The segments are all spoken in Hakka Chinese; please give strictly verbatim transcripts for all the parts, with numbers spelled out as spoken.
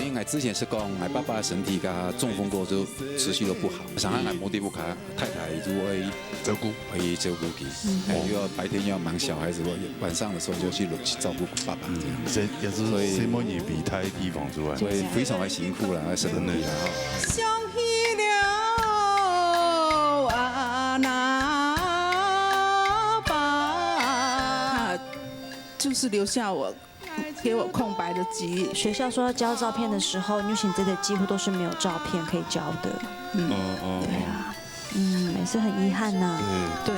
因为之前是讲，我爸爸身体个中风过后就持续都不好，想让我母弟不卡，太太就会照顾，会照顾佢，哎，又要白天又要忙小孩子，我晚上的时候就去去照顾爸爸这样。这也是所以心里面比他的地方之外。所以非常的辛苦啦，身体啦哈。想起了阿那爸，就是留下我，给我空白的记忆。学校说要交照片的时候，因为现在的几乎都是没有照片可以交的。嗯，嗯，嗯，对啊，嗯，也是很遗憾呐。对，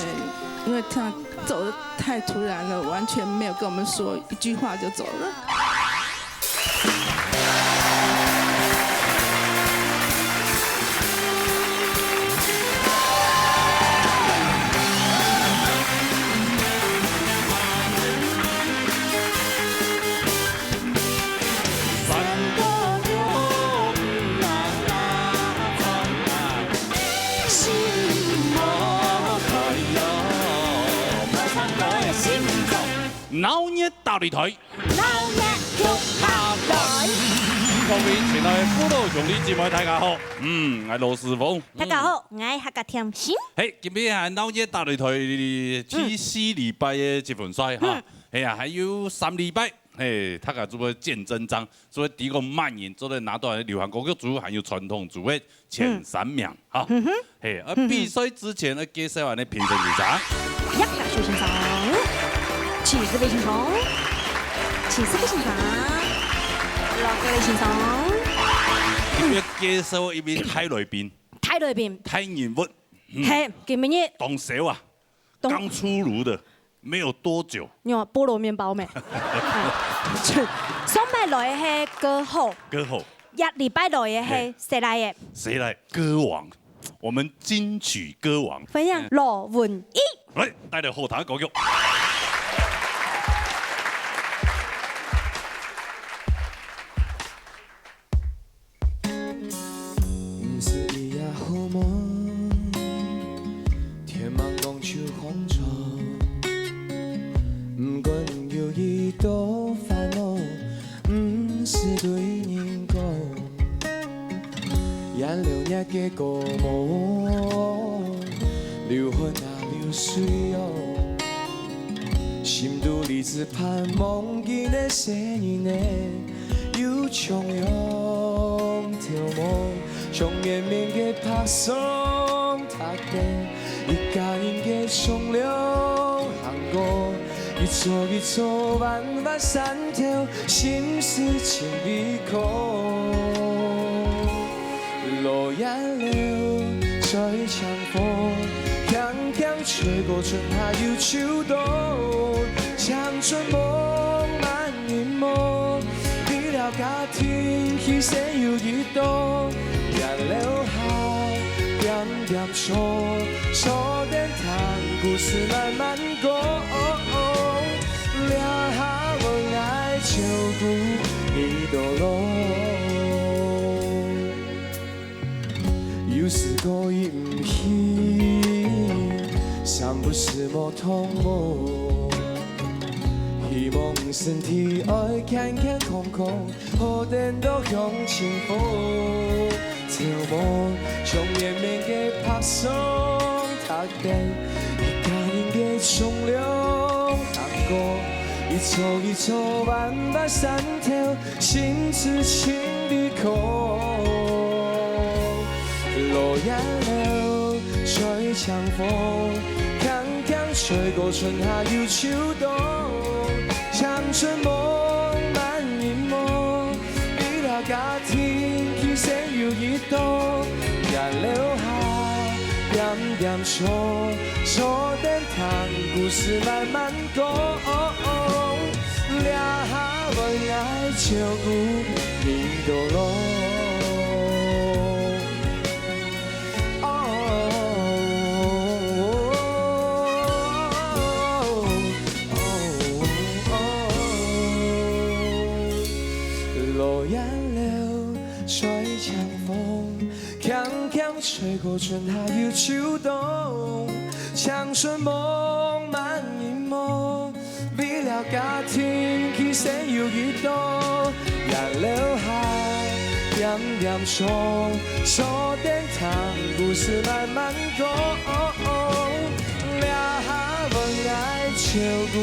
因为他走得太突然了，完全没有跟我们说，一句话就走了。闹热大擂台。闹热共下来。各位亲爱的父老兄弟姊妹，大家好。嗯，我老师傅。大家好，我客家甜心。嘿，今日系闹热大擂台第四礼拜个积分赛哈。嗯。嘿啊，还有三礼拜，嘿，大家做个见证章，做个第一个慢人，做个拿到流行歌曲组，还有传统组个前三名哈。嗯哼。嘿，啊，嗯。比赛之前呢，介绍下呢评审是啥？呀，大学先生，七十位先生，七十位先生，六个位先生。特别介绍一位大来宾，大来宾，大人物，嗯，嘿，今日当少啊，当刚出炉的，没有多久。你有菠萝面包没？哎，上摆来个歌后，歌后，一礼拜来个嘿，嘿，谁来个？谁来？歌王，我们金曲歌王。欢迎罗文义。来，带来好听的歌曲。 毋使伊也好梦，天茫茫就風潮。毋管有幾多煩惱，毋使對人講。顏料若个過無，流汗啊流水哦。心肚裡只盼望今个細人仔 有像樣頭毛，像綿綿个白霜，踏在一家人个重量行過，一座一座彎彎山頭，心事盡離開。落葉了，吹清風，輕輕吹過春夏又秋冬，青春夢 人無，為了家庭犧牲有幾多？眼淚下點點錯，坐等聽故事慢慢講。這下我愛照顧你到老。 有時過意毋去，三不時莫痛無。希望身體愛健健康康，好等到向前行。頭毛像綿綿个白霜，踏等一家人个重量行過，一座一座彎彎山頭， 心事盡離開。落葉了，吹清風，輕輕吹過春夏又秋冬。青春夢慢人無，為了家庭犧牲有幾多？眼淚下點點錯，坐等聽故事慢慢 講，這下我愛照顧你到老。落葉了，吹清風，輕輕吹過春夏又秋冬。青春夢慢人無， 為家庭其實有幾多，也留下點點痛，坐等聽故事慢慢講，這下分𠊎照顧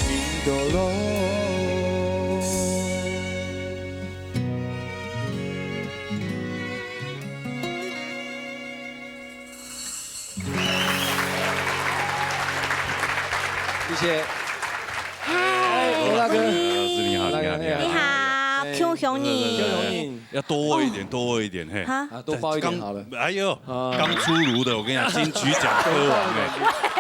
你到老。謝謝。嗨，哎，吳大哥。吳老師，你好，你好，你好。你好，哎，恭喜你。恭喜你。要多握一點，多握一點，嘿。哈？啊，多抱一點好了。剛，哎呦，啊。剛出爐的，我跟你講，金曲獎歌王，哎。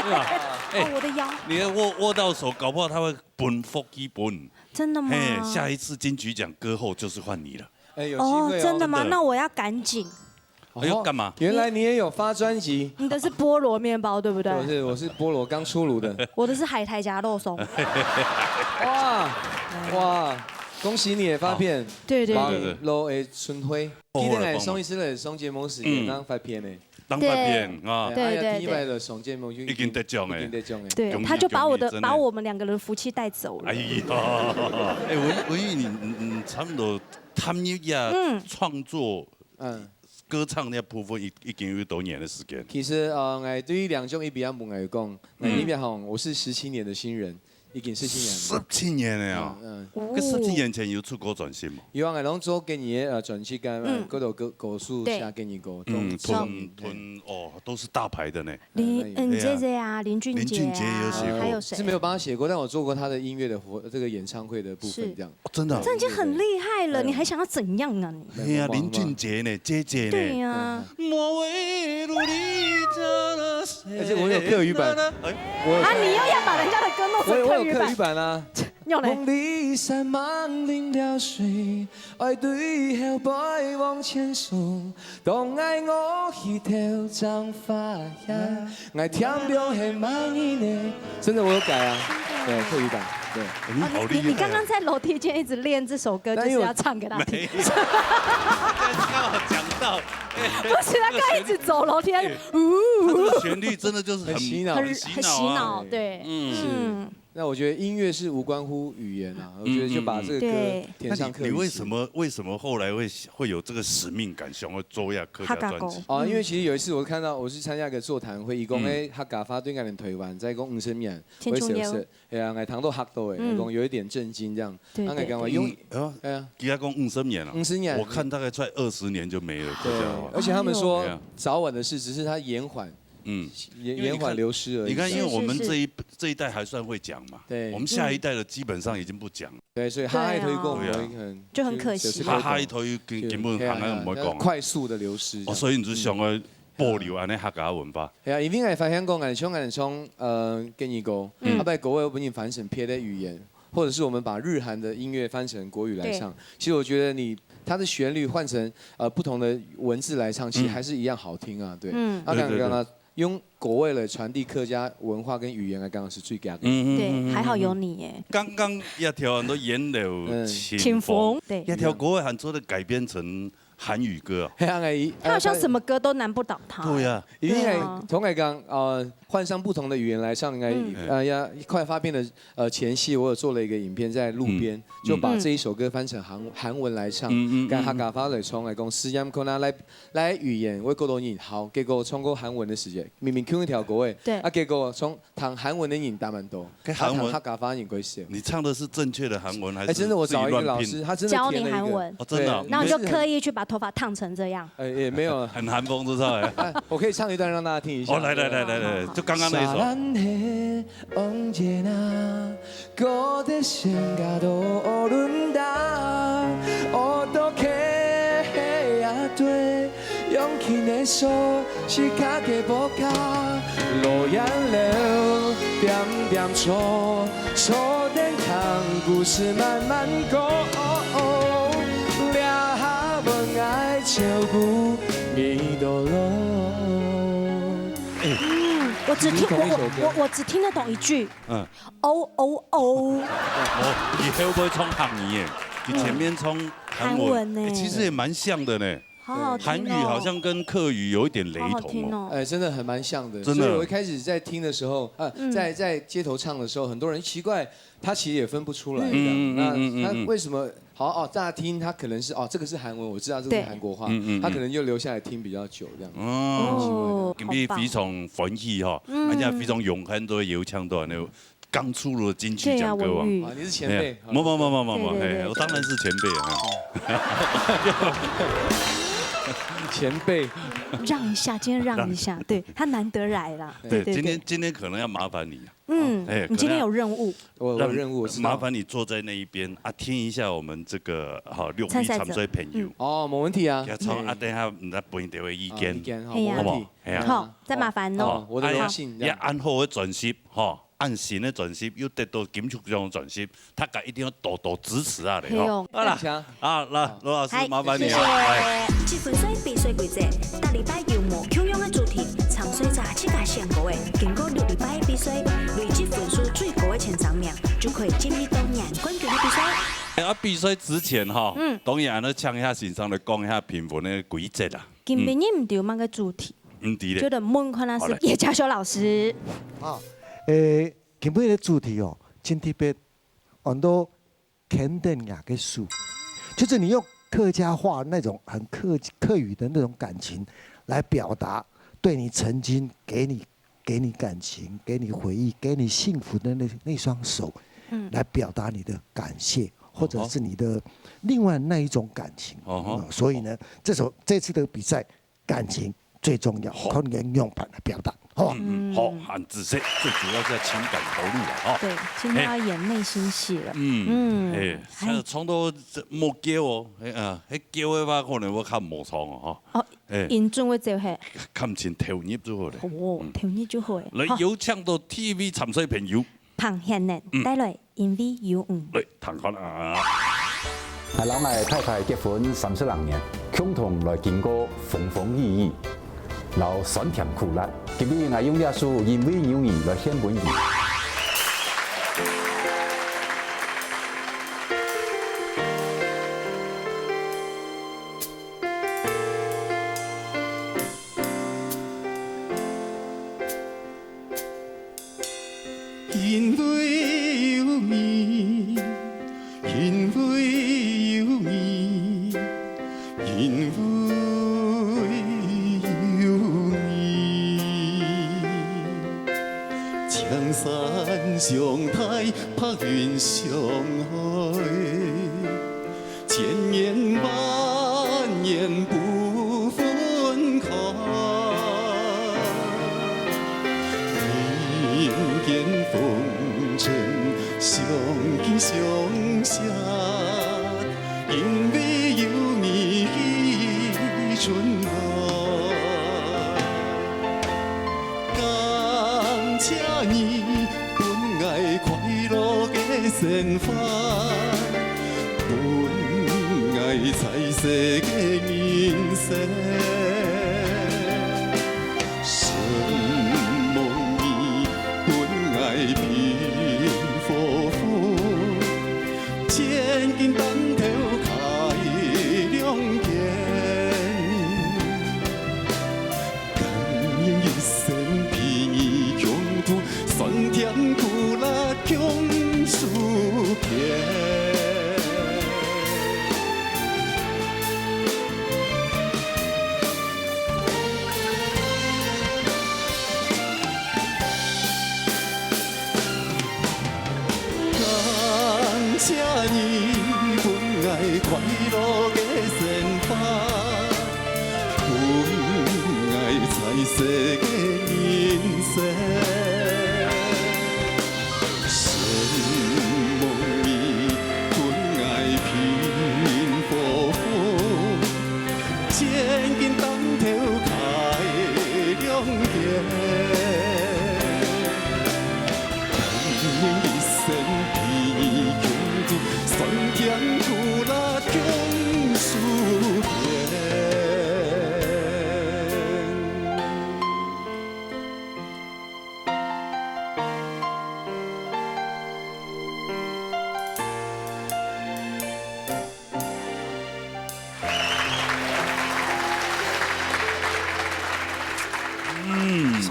對吧？哎，哦，我的腰。你要握，握到手，搞不好他會分福氣分你。真的嗎？嘿，下一次金曲獎歌后就是換你了。哎，有機會哦。哦，真的嗎？真的。那我要趕緊。 哎呦，幹嘛？原來你也有發專輯。你的是菠蘿麵包，對不對？不是，我是菠蘿剛出爐的。我的是海苔夾肉鬆。哇，哇，恭喜你發片。好。對，對，對。網路的春暉。後後來幫忙。記得𠊎上一次來上節目時間，嗯。當發片呢。當發片啊。對，對，哎呀，對，第一擺的上節目就已經，對。已經得獎了。已經得獎了。對，恭喜，他就把我的，恭喜，真的。把我們兩個人福氣帶走了。哎呀，哎，文，文玉，你，你，你差不多踏入呀，嗯。創作 嗯。歌唱這部分已，已經有多年的時間？其實，呃，𠊎對於兩種一比較問𠊎講，𠊎嗯。一比較好，我是十七年的新人，已經十七年了。十七年了啊。嗯，嗯。哦。該十七年前有出過專輯嗎？有啊，𠊎攏做給你的，呃，專輯跟，呃，嗯。各種歌，歌手寫給你歌，對。嗯，都是。嗯。吞，吞，哦，都是大牌的呢。林，哎，嗯，对啊。J J啊，林俊杰啊，林俊杰也有写过。还有谁？是没有帮他写过，但我做过他的音乐的活，这个演唱会的部分是。这样。哦，真的哦。这已经很厉害了，哎呀。你还想要怎样啊你？哎呀，林俊杰呢，J J呢？对呀。哎，这我有客语版。哎。我有啊，你又要把人家的歌弄成客语版。我有，我有客语版啊。用嘞。梦里山盟饮了水， 爱对后背往前冲，当爱我去跳涨花呀，爱天边黑马你呢。真的，我有改啊，对，客语版，对。哦，你好厉害啊。你，你，你刚刚在楼梯间一直练这首歌，但因为我就是要唱给他听。没有。刚好讲到，哎，不是，他刚刚一直走楼梯，他就，哎，呜。他这个旋律真的就是很，很洗脑。很，很洗脑啊。很洗脑，对。嗯。是。嗯。 那我觉得音乐是无关乎语言啊，我觉得就把这个歌嗯，嗯，嗯。对。填上客语词。那你，你为什么，为什么后来会，会有这个使命感，想要做一下客家专辑？客家歌。哦，因为其实有一次我看到，我去参加一个座谈会，伊讲，嗯。哎，客家话对俺们台湾，再讲五十年，千秋年。我也是，哎呀，俺听到吓到，哎，嗯。讲有一点震惊这样。对，啊，俺讲，对，对。用，嗯，哎呀。佢讲五十年了。五十年。我看大概在二十年就没有客家话。对，而且他们说，哎呀。早晚的事，只是它延缓。 嗯。延，因为你看，延缓流失而已。你看，因为我们这一，是，是，是。这一代还算会讲嘛，对。我们下一代的基本上已经不讲了。对，所以哈哈一推广，对啊。我们可能就，就很可惜。就，就哈哈一推根，就，根本行行毋会讲了。对啊，快速地流失这样。哦，所以你就想要保留安尼客家文化。对啊，因为我发现讲，像，像，呃，建议歌，嗯。啊，把歌仔本身翻成别的语言，或者是我们把日韩的音乐翻成国语来唱，对。其实我觉得你，它的旋律换成，呃，不同的文字来唱，其实嗯。还是一样好听啊，对。嗯。啊，对，对，对。刚刚 用歌仔来传递客家文化跟语言，刚刚是最佳的。嗯，嗯，对，嗯，嗯，还好有你耶。刚刚一条很多源流嗯。清风，清风，对。一条歌仔还做得改编成韩语歌哦。嘿啊，哎，他好像什么歌都难不倒他。对啊。因为对啊。从来讲，呃，换上不同的语言来唱，应该，嗯。呃，要快发片的，呃，前夕，我有做了一个影片在路边，嗯。就把这一首歌翻成韩，嗯。韩文来唱，嗯，嗯，嗯。跟客家话来唱，来讲，思念可能来 来语言，我个人好，结果唱个韩文个时节，明明共一条歌仔，对。啊，结果唱，唱韩文个人当蛮多，该韩文，啊，唱客家话个人过少。你唱的是正确的韩文，还是哎，真的，我找一个老师，自己乱拼？他真的填了一个，教你韩文。哦，真的哦。对，然后你就刻意去把头发烫成这样。哎，也没有啊。很韩风，这是哎。哎，我可以唱一段让大家听一下。哦，来，来，来，来，来，就刚刚那一首。 언제나 그대 생각도 오른다 어떻게 해야 돼 용기 내서 시작해볼까 落葉流點點錯坐等聽故事慢慢講這下分愛照顧你到老 嗯，我只听，你同一首歌。我，我，我，我只听得懂一句，嗯。哦，哦，哦。哦，以后会唱客语耶，你前面唱韩文，韩文呢。哎，其实也蛮像的呢。好好听哦。韩语好像跟客语有一点雷同哦。好好听哦。哎，真的还蛮像的。真的。所以我一开始在听的时候，呃，嗯。在，在街头唱的时候，很多人奇怪，他其实也分不出来这样。嗯，嗯，嗯，嗯，嗯，那他为什么，好，哦，大家听，他可能是，哦，这个是韩文，我知道这个是韩国话，对。嗯，嗯，嗯。他可能就留下来听比较久这样。哦。哦，今日非常欢喜哈，好棒哦。嗯。而且非常荣幸都邀请到呢 刚出炉的金曲奖歌王。对啊，文玉。啊，你是前辈。哎呀，不，不，不，不，不，不，对，对，嘿，对。我当然是前辈啊。前辈。让一下，今天让一下，对，他难得来啦。对，对，对，今天，对。今天可能要麻烦你啊。嗯，哎，你今天有任务。可能要我，我有任务，我知道。麻烦你坐在那一边啊，听一下我们这个，好，六位参赛者。参赛朋友。嗯。哦，没问题啊。给他唱啊，哎。等一下你再分一点意见。啊，意见，好，嘿啊。没问题。好不好？ 哎呀。好，再麻烦哦。哦，我的荣幸，哎呀，這樣。也恁好个專輯，吼，恁新个專輯，又得到金曲獎个專輯，大家一定要多多支持啊，嘿哦。吼。好啦，感謝。啊，來，羅老師，嗨，麻煩你了。謝謝。哎。積分賽比賽規則，逐禮拜有無共樣个主題，參賽者自家選歌个，經過六禮拜个比賽，累積分數最高个前三名，就可以進入到年冠軍个比賽。哎，啊，比賽之前吼，嗯。當然愛請一下先生來講一下評分个規則啦。今晡日毋知有麼个主題？ 毋知咧。就等問看下是葉嘉修老師。好嘞。啊，誒，今晡日个主題哦，真特別，安到牽等若个手，就是你用客家話那種很客，客語的那種感情，來表達對你曾經給你，給你感情、給你回憶、給你幸福的那，那雙手，嗯。來表達你的感謝，或者是你的另外那一種感情。哦吼。嗯，所以呢，這首，這次的比賽 感情最重要，好。看你用仰般來表達，好吧？嗯，嗯，好，嗯。很仔細，最主要是要情感投入啊，哈。對，今天要演內心戲了。嘿。嗯，嗯，哎，還有唱到這無噭哦，哎，啊，彼噭个話，可能會較無唱哦，哈。哦，哎。音準會走嘿。感情投入就好了。哦，嗯。投入就好欸。來，好。有請到第一位參賽朋友。 彭顯年，嗯。帶來《因為有你》。來，聽看啊。𠊎摎𠊎太太結婚三十零年，共同來經過風風雨雨，摎酸甜苦辣。今晡日𠊎用這首《因為有你》來獻分你。 因為有你，因為有你，因為有你。青山相待，白雲相愛。 千年萬年不分開。人間風塵，相見相惜，因為有你的存在。 感謝你分𠊎快樂个生活，分𠊎在世个人生。承蒙你分𠊎平和風， 千斤擔頭開良田，甘願一生陪你共度，酸甜苦辣共受遍。 感謝你分𠊎快樂个生活，分𠊎在世个人生。承蒙你分𠊎平和風， 千斤擔頭開良田，甘願一生陪你共度，酸甜苦辣共受遍。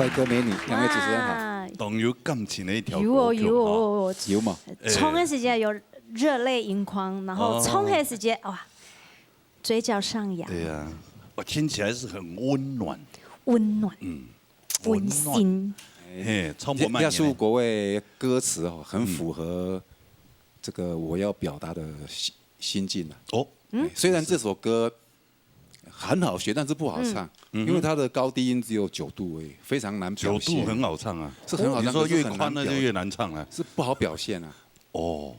帅哥美女，两位主持人好。啊当有感情的一条有哦歌曲哈。有哦，有吗？唱的时节有热泪盈眶，然后唱的时节哇，嘴角上扬，对呀，我听起来是很温暖，温暖，嗯，温馨。嘿，唱不这慢这首歌的歌词哦，很符合这个我要表达的心心境啊。哦，哎虽然这首歌很好学，但是不好唱，因为它的高低音只有九度而已，非常难表现。九度很好唱啊，是很好唱，你说越可是很难宽那就表越难唱啊。是不好表现啊。哦，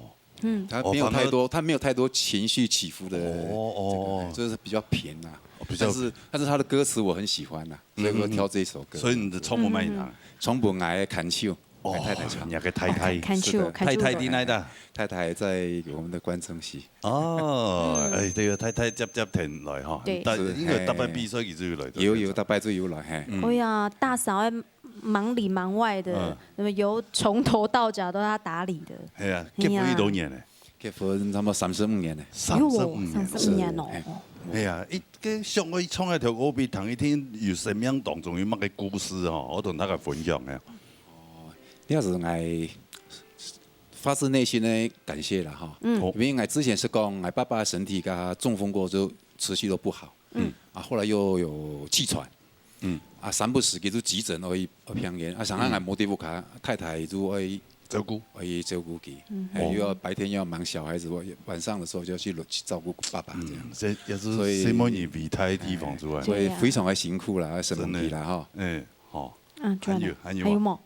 它没有哦反而太多，它没有太多情绪起伏的。哦哦就是比较平啊。哦比较但是但是它的歌词我很喜欢啊，所以我挑这一首歌。所以你的唱不慢啊。唱不慢的感受，哦给太太唱。你个太太，看是的秀，看秀太太在哪的？太太在我们的观众席。哦，哎，对个，太太接接听来哈，对但是因为大半比赛其实有来的，有有，大概就有了嘿。哎呀，大嫂要忙里忙外的嗯，那么由从头到脚都要打理的。哎呀，结婚几多年呢？结婚差不多三十五年了。三十五年哟，三十五年哦。哎哎呀，一个想要唱一条歌俾听，一定有生命当中有么个故事哦，我同大家分享哎。那是我发自内心的感谢了哈。嗯哦因为我之前是讲，我爸爸身体个中风过，就持续都不好。嗯啊，后来又有气喘。嗯啊，三不时去就急诊，哦，一哦病院啊，上海我没地方看，太太就会照顾，会照顾佢，哎，又要白天又要忙小孩子，我晚上的时候就要去去照顾爸爸这样。嗯，这也是所以什么人为他的地方之外，所以非常的辛苦啦，什么啦哈。哎，好，嗯，还有还有吗？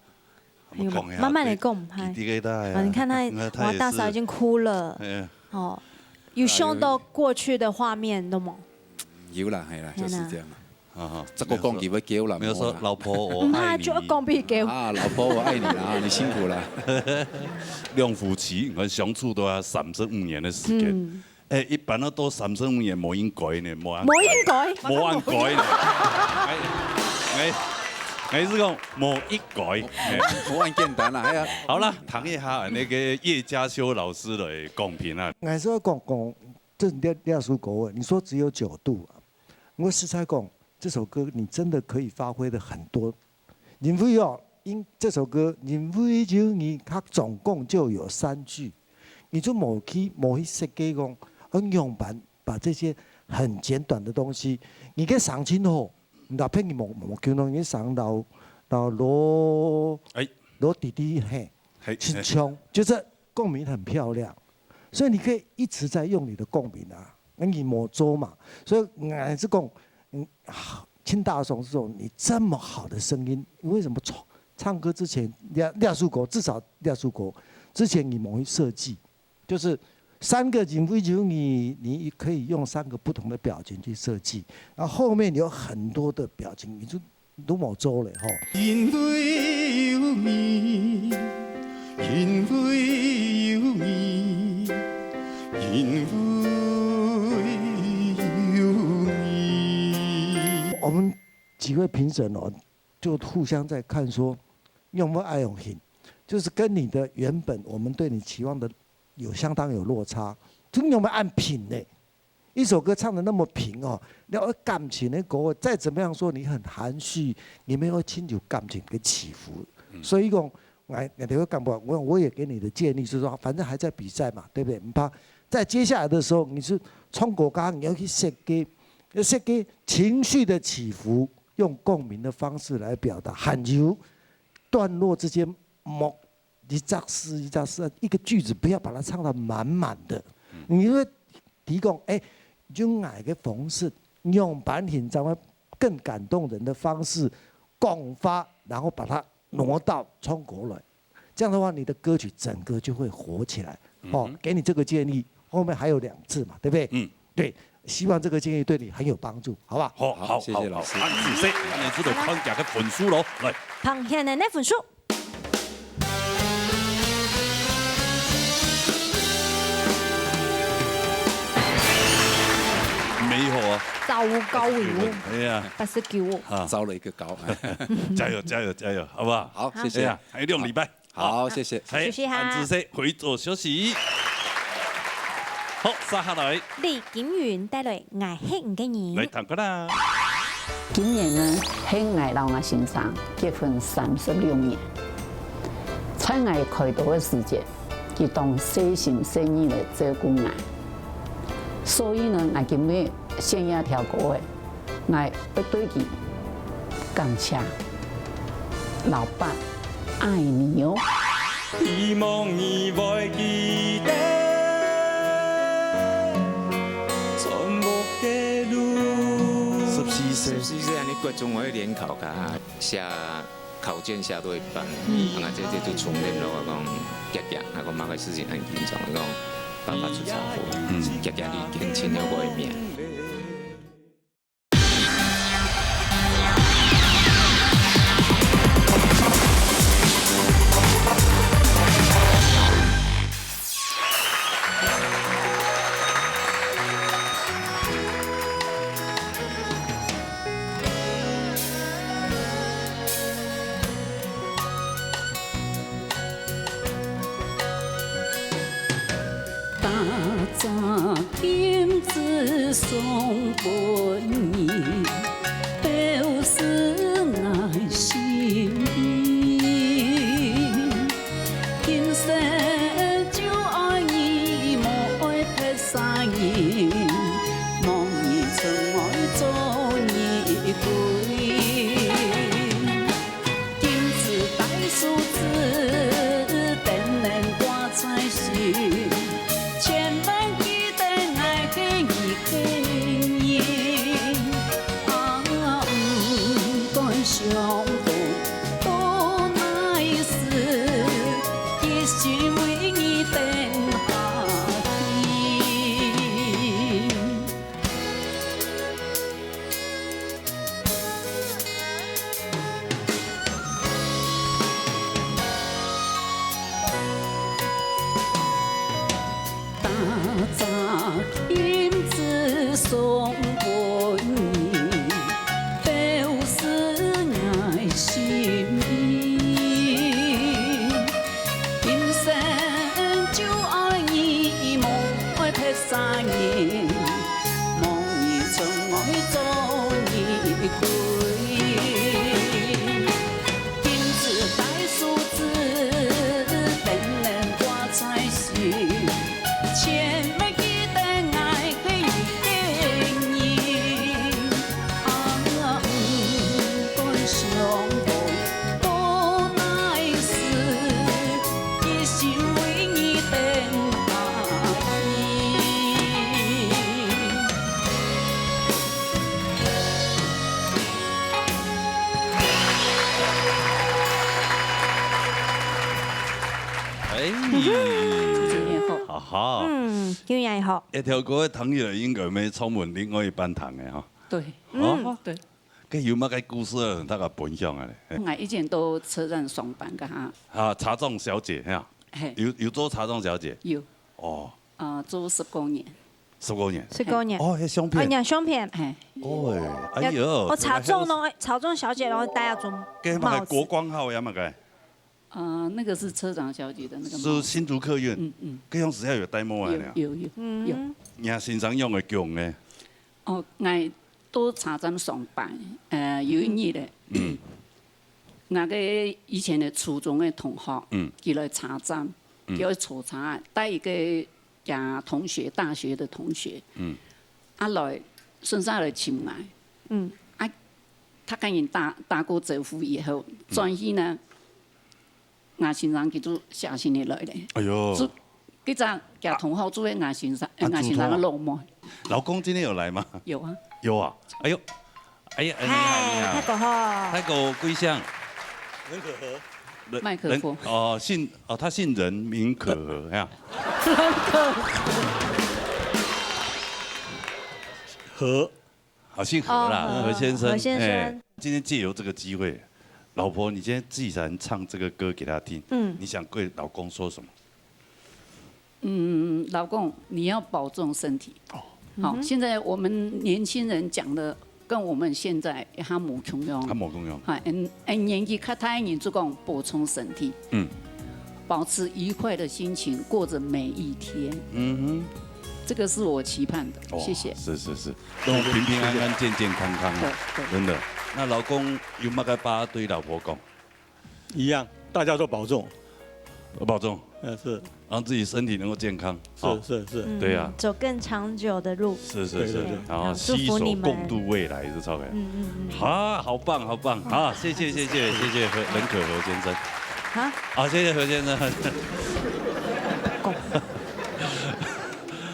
还有吗？还有吗？慢慢来讲，嗨。这个大啊，你看他，你看哇，大嫂已经哭了，哎，哦，有想到过去的画面的吗？有啦，系啦，就是这样啦。啊哈，这个讲机会给我啦，没有说没有啦老婆我唔怕爱你，就讲俾佢。啊，老婆，我爱你啦，你辛苦了。两夫妻，你看相处都要三十五年的时间。嗯，哎，一般都到三十五年，无应该呢，无按无应该。无按该呢。哎哎，还是讲无应该。哎我很简单啦，哎呀，好了，谈一下那个叶嘉修老师的公平啊。还是要讲讲，这这这首歌，你说只有九度啊，我实在讲，这首歌你真的可以发挥的很多。因为哦，因这首歌，因为有你，它总共就有三句，你就无去无去设计讲，呃，仰般把这些很简短的东西，你给想清楚，你哪怕你无无叫侬，你想到到罗哎，罗弟弟嘿，嘿，很穷，就是共鸣很漂亮，所以你可以一直在用你的共鸣啊，那你摸周嘛，所以我还是讲，嗯，啊，听大雄这种你这么好的声音，你为什么唱唱歌之前，廖廖树国至少廖树国之前你某一设计，就是三个音位，你你可以用三个不同的表情去设计，然后后面有很多的表情，你就都没做了吼。因为有你，因为有你，因为有你。我们几位评审哦，就互相在看说，你有没有爱用品，就是跟你的原本我们对你期望的有相当有落差，就你有没有按品呢？一首歌唱的那么平哦，要感情的歌，再怎么样说你很含蓄，你没有清楚感情跟起伏，所以讲。哎，你会感觉我我也给你的建议是说，反正还在比赛嘛，对不对？你怕在接下来的时候，你是唱国歌，你要去设计，要设计情绪的起伏，用共鸣的方式来表达。还有段落之间，某一只字一只字，一个句子，不要把它唱得满满的，你会提供哎，用哪个方式，用版型才会更感动人的方式，讲法，然后把它挪到唱歌来。这样的话，你的歌曲整个就会活起来。哦，给你这个建议，后面还有两次嘛，对不对？嗯，对，希望这个建议对你很有帮助，好不好？好好谢谢老师好，按仔细，按仔细来看一下个分数咯，来。彭贤的那分数，没有啊，糟糕有哎呀，八十九。啊，招了一个高。加油加油加油，好不好？好，谢谢哎呀。，还有两礼拜。好，谢谢。嘿，休息哈按仔细回做休息。好，接下来李景云带来《爱恨你的人》。来，听看啦。今年呢，係𠊎摎𠊎先生結婚三十六年。在𠊎開刀个時節，佢當細心細意來照顧𠊎。所以呢，𠊎今日選這條歌仔，𠊎愛對佢感謝，老爸愛你哦。希望你會記得，沉默个路。十四歲。十四歲，恁呢國中我去聯考，甲寫考卷寫到一半，嗯。啊，這這就衝入來，我講，遽遽，啊，講麼个事情恁緊張，我講，爸爸出車禍，嗯。遽遽你緊尋了我个名。 打隻金子送分你，表示𠊎心意。今生就愛你，莫愛別儕人，望你出外做你鬼。 金子戴手指，定能掛在心，千萬記得𠊎係你个人。啊，毋管相逢到哪時，一心為你等下去。 打隻金子送分你，表示𠊎心意。今生就愛你，莫愛別儕人。 望你出外做你鬼。金子戴手指，定能掛在心，千萬記得𠊎係你个人。啊，毋管相逢到哪時，一心為你等下去。 哎，嗯哼。今年好。好好。嗯，今年好。一條歌个聽起來應該愛唱分另外一半聽个哈。對。哦。嗯。對。該有麼个故事啊，大家分享啊咧？哎。𠊎以前在車站上班个哈。啊，車長小姐哈。嘿。有，有做車長小姐？有。哦。啊，做十多年。十多年。十多年。哦，還相片。哦，你相片。嘿。哦，哎喲，哦，車長咯，車長小姐咯，戴那種帽子。該麼个國光號呀，麼个？ 啊，那個是車長小姐的那個帽子。是新竹客運。嗯，嗯。該樣時還有戴帽仔呢。有，有，有，嗯。有。若先生仰會降呢？哦，𠊎在車站上班，呃，有一日咧，嗯。𠊎个以前个初中个同學，嗯。佢來車站，嗯。佢愛坐車，帶一個厥同學，大學的同學，嗯。啊來，順續來尋𠊎。嗯。啊，佢个人打，打過招呼以後，嗯。轉去呢， 𠊎先生佢就寫信入來咧。哎喲。就，佢隻厥同學就係𠊎先生，啊，𠊎先生个老妹。老公今天有來嗎？有啊。有啊。哎喲，哎呀，哎，你好，你好。嗨，大哥好。大哥貴姓？任可和。任，麥可夫。任，哦，姓，哦，他姓任，名可和，哎呀。任可和。和。 好，姓何啦，哦，何先生。何先生。哎，今天藉由這個機會，老婆，你今天既然唱這個歌給他聽，嗯。你想對老公說什麼？嗯，老公，你要保重身體。哦。好，嗯哼。現在我們年輕人講的跟我們現在還無共樣。還無共樣。哈，嗯，嗯，年紀較大个人就講保重身體。嗯。保持愉快的心情，過著每一天。嗯哼。这个是我期盼的，哦，谢谢。是是是，都平平安安、健健康康啊，对对。真的。那老公有没有话对老婆讲？一样，大家都保重。保重，呃，是。让自己身体能够健康。是是是。对呀。走更长久的路。是是是，对对对。然后携手共度未来，是超可爱。嗯嗯嗯。啊，好棒好棒啊！谢谢谢谢谢谢何任可何先生。啊？啊，谢谢何先生。来。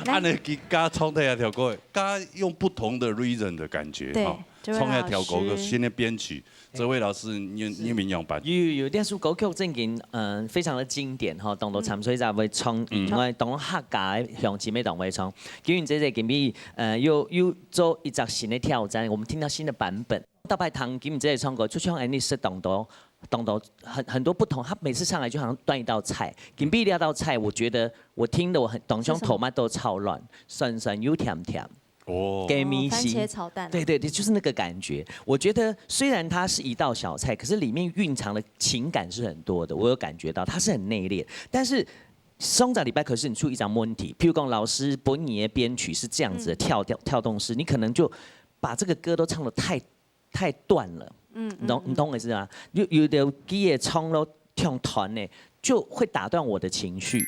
按呢佢加唱這條歌，加用不同的 rhythm 的感覺，對，哈，這位老師。唱這條歌个新的編曲，這位老師，你你有仰般？有有有，這首歌曲正經，嗯，非常的經典哈，當多參賽者會唱，嗯。因為當多客家的鄉親也當會唱。今日姐姐今日，呃，又又做一隻新的挑戰，我們聽到新的版本。大排檔今日姐姐唱歌，就像Annie是當多當多很很多不同，她每次上來就好像端一道菜。今日這道菜，我覺得我聽了我很當像 tomato 炒卵，酸酸又甜甜。 哦。给米西。哦，番茄炒蛋啊。对对对，就是那个感觉。我觉得虽然它是一道小菜，可是里面蕴藏的情感是很多的，我有感觉到它是很内敛。但是上个礼拜可是你出一张问题，譬如讲老师本你的编曲是这样子的跳调跳动式，你可能就把这个歌都唱得太太断了。嗯，你懂你懂我意思吗？有有的歌也唱了唱断呢，就会打断我的情绪。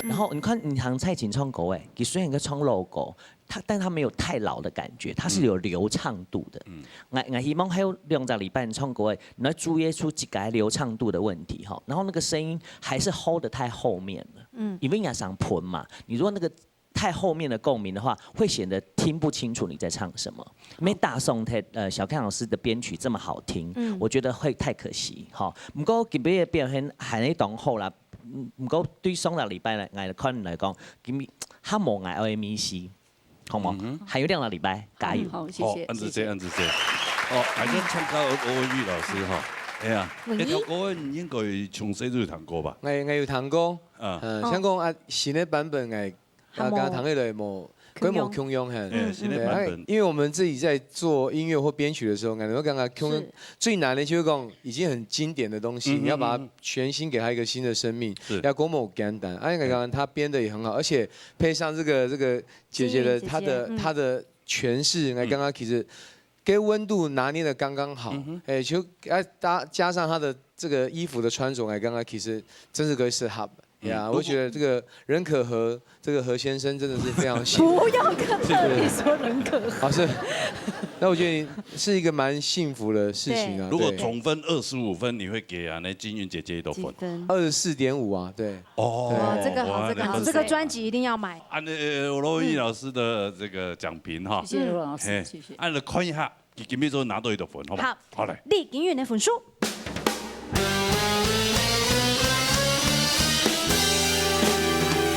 然后你看，你像蔡琴唱歌，哎，佢虽然个唱老歌，他但他没有太老的感觉，他是有流畅度的。嗯，我我希望还有两个礼拜唱歌，哎，你要注意出几个流畅度的问题哈，然后那个声音还是 hold 得太后面了。嗯，因为你要上盆嘛，你如果那个太后面的共鸣的话，会显得听不清楚你在唱什么。没打松特呃小康老师的编曲这么好听，嗯，我觉得会太可惜哈。不过今日的表现还是当好啦，嗯，不过对上个礼拜来来看来讲，今日还无爱 O M E C，好吗？嗯哼，还有两个礼拜，加油！嗯，好，谢谢，好，谢谢。按子姐，按子姐。哦，还是唱歌，欧文玉老师哈。哎呀，这条歌你应该从小就有弹过吧？我我有弹过，啊，嗯，像讲啊，新的版本哎， 啊，刚刚谈起来无，跟无共样很。哎，新的版本。对，因为我们自己在做音乐或编曲的时候，感觉刚刚共样最难的就是讲已经很经典的东西，你要把它全新给它一个新的生命，是，要多么简单。啊，刚刚他编的也很好，而且配上这个这个姐姐的她的她的诠释，哎，刚刚其实 跟温度拿捏得刚刚好，哎，就啊搭加上他的这个衣服的穿着，哎，刚刚其实真是个适合。呀，我觉得这个任可和这个何先生真的是非常幸福。不要跟特地说任可和。啊，是。那我觉得是一个蛮幸福的事情啊。对。如果总分二十五分，你会给啊那金韵姐姐多少分？几分？二十四点五啊，对。哦，哇，这个好，这个好，哇，这个专辑一定要买。啊，那个罗文玉老师的这个奖评哈，谢谢罗老师，嘿，谢谢。啊，来看一下。 佢今日做拿到幾多分，好無？好，好，來。李金韻个分數。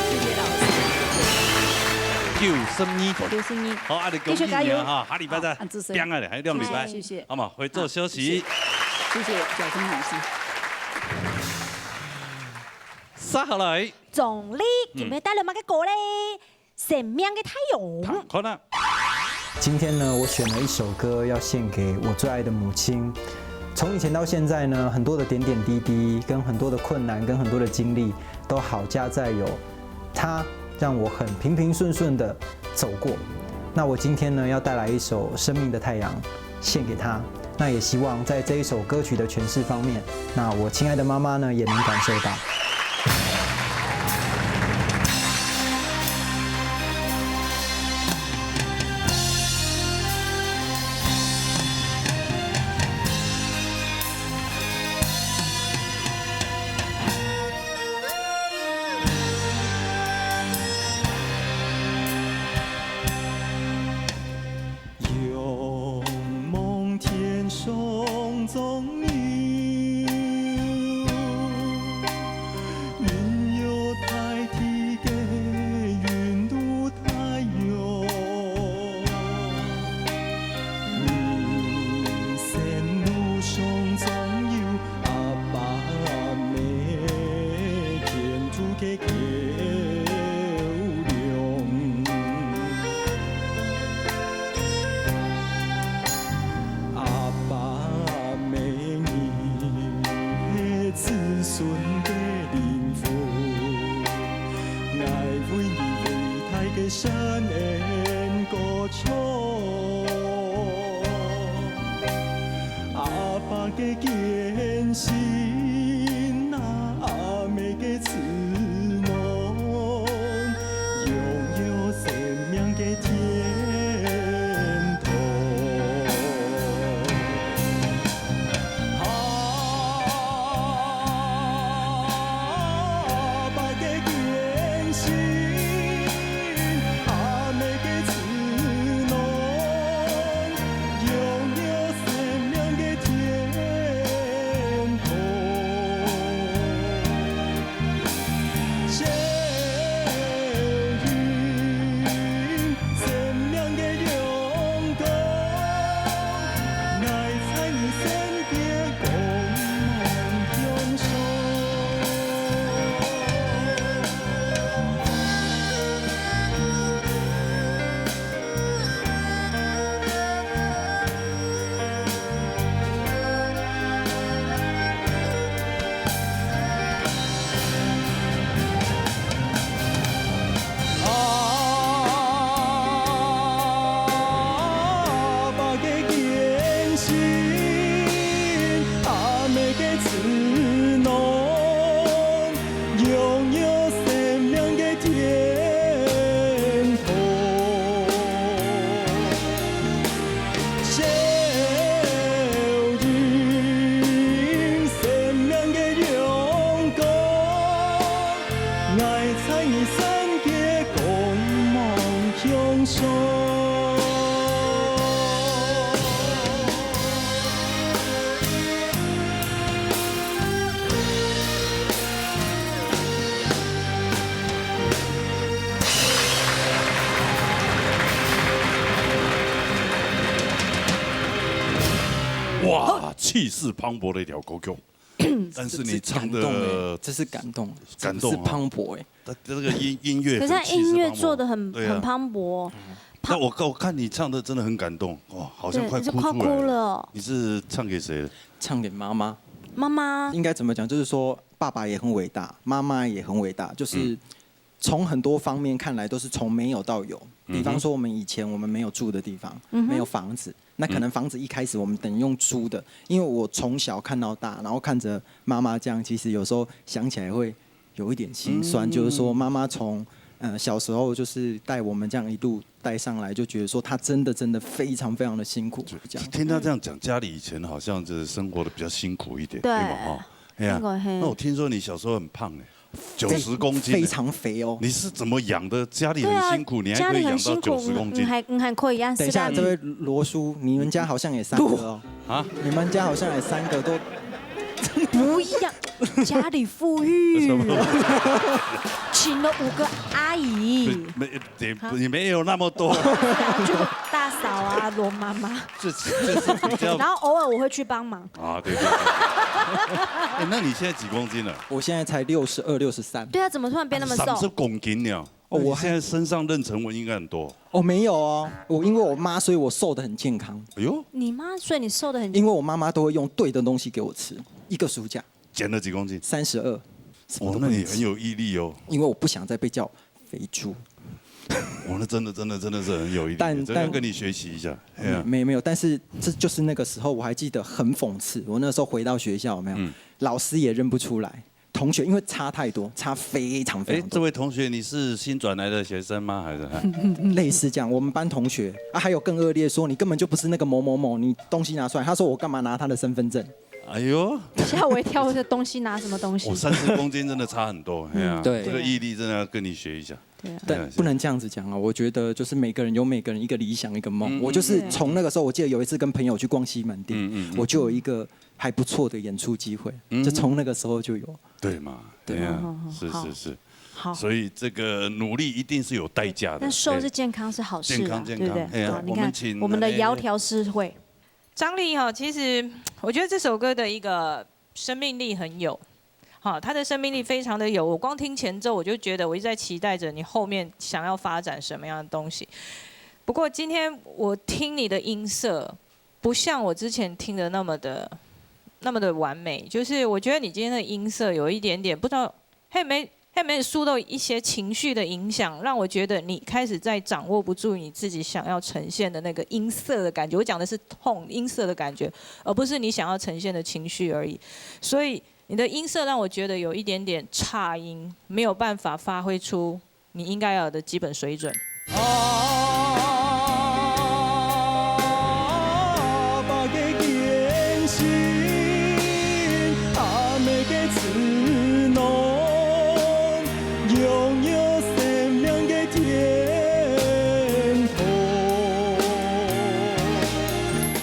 謝謝老師。九十二分。九十二。好，啊，你恭喜你啊，繼續加油。哈，下禮拜再好，恁仔細。拚啊咧，還有兩禮拜。謝謝，謝謝。好嘛，會做休息。謝謝，謝謝小鍾老師。接下來。鍾麗，今日帶來麼个歌咧？ 生命个太陽。看啊。今天呢，我选了一首歌要献给我最爱的母亲。从以前到现在呢，很多的点点滴滴，跟很多的困难，跟很多的经历，都好加在有她，让我很平平顺顺的走过。那我今天呢，要带来一首《生命的太阳》，献给她。那也希望在这一首歌曲的诠释方面，那我亲爱的妈妈呢，也能感受到。艱辛啊，阿姆个子孫，擁有生命个天堂。阿爸个艰辛，阿姆个子孙， 拥有生命个天堂。照应生命个阳光，𠊎在你身边光芒向上。 阿爸个艰辛，阿姆个子孫， 拥有生命个天堂。照应生命个阳光，𠊎在你身边光芒向上。 哇，气势磅礴的一条歌曲，但是你唱的这是感动欸，这是感动，感动哦这是磅礴欸。它这个音音乐，可是他很气势磅礴音乐做的很对啊很磅礴，那我我看你唱的真的很感动哦，好像对，快你是快哭哭出来了哦。你是唱给谁的？唱给妈妈，妈妈，应该怎么讲？就是说，爸爸也很伟大，妈妈也很伟大，就是从很多方面看来，都是从没有到有。比方说，我们以前我们没有住的地方，没有房子，那可能房子一开始我们等于用租的，因为我从小看到大，然后看着妈妈这样，其实有时候想起来会有一点心酸，就是说妈妈从呃小时候就是带我们这样一路带上来，就觉得说她真的真的非常非常的辛苦，这样。听他这样讲，家里以前好像就是生活的比较辛苦一点，对对吗？哈，哎呀那个嘿，那我听说你小时候很胖哎，九十公斤欸，非常肥哦。你是怎么养的？家里对啊，很辛苦，你还家里可以养到很辛苦，九十公斤很，还很还可以啊。等一下，是啦这位罗叔，你们家好像也三个哦。啊？你们家好像也三个都不一样，家里富裕，请了五个阿姨，没也也也没有那么多，就大嫂啊，罗妈妈，这这是比较然后偶尔我会去帮忙。啊，对对对。哎，那你现在几公斤了？我现在才六十二、六十三。对啊，怎么突然变那么瘦？三十公斤呢？哦我你现在身上妊娠纹应该很多。哦，没有哦，我因为我妈，所以我瘦的很健康。哎呦，你妈，所以你瘦的很因为我妈妈都会用对的东西给我吃，一个暑假减了几公斤？三十二。哦，那你很有毅力哦。因为我不想再被叫肥猪。哦，那真的真的真的是很有毅力，但这个要跟你学习一下。哎呀，没有没有，但是这就是那个时候我还记得很讽刺，我那时候回到学校有没有？老师也认不出来，同学因为差太多，差非常非哎，常多。这位同学，你是新转来的学生吗？还是？类似这样，我们班同学啊，还有更恶劣说你根本就不是那个某某某，你东西拿出来。他说我干嘛拿他的身份证？哎呦，吓我一跳，我这东西拿什么东西我？三十公斤真的差很多，哎呀，对这个毅力真的要跟你学一下。对啊，但不能这样子讲啊！我觉得就是每个人有每个人一个理想一个梦。我就是从那个时候，我记得有一次跟朋友去逛西门町，我就有一个还不错的演出机会，就从那个时候就有。对嘛，对哎呀好好好是是是，好。所以这个努力一定是有代价的。但瘦是哎健康是好事啊，健康健对不对？康哎呀好，你我们请看我们的那个窈窕是会，张丽哈，其实我觉得这首歌的一个生命力很有，哈，它的生命力非常的有。我光听前奏，我就觉得我一直在期待着你后面想要发展什么样的东西。不过今天我听你的音色，不像我之前听的那么的那么的完美，就是我觉得你今天的音色有一点点不知道，嘿没后面受到一些情绪的影响，让我觉得你开始在掌握不住你自己想要呈现的那个音色的感觉。我讲的是痛，音色的感觉，而不是你想要呈现的情绪而已。所以你的音色让我觉得有一点点差音，没有办法发挥出你应该有的基本水准。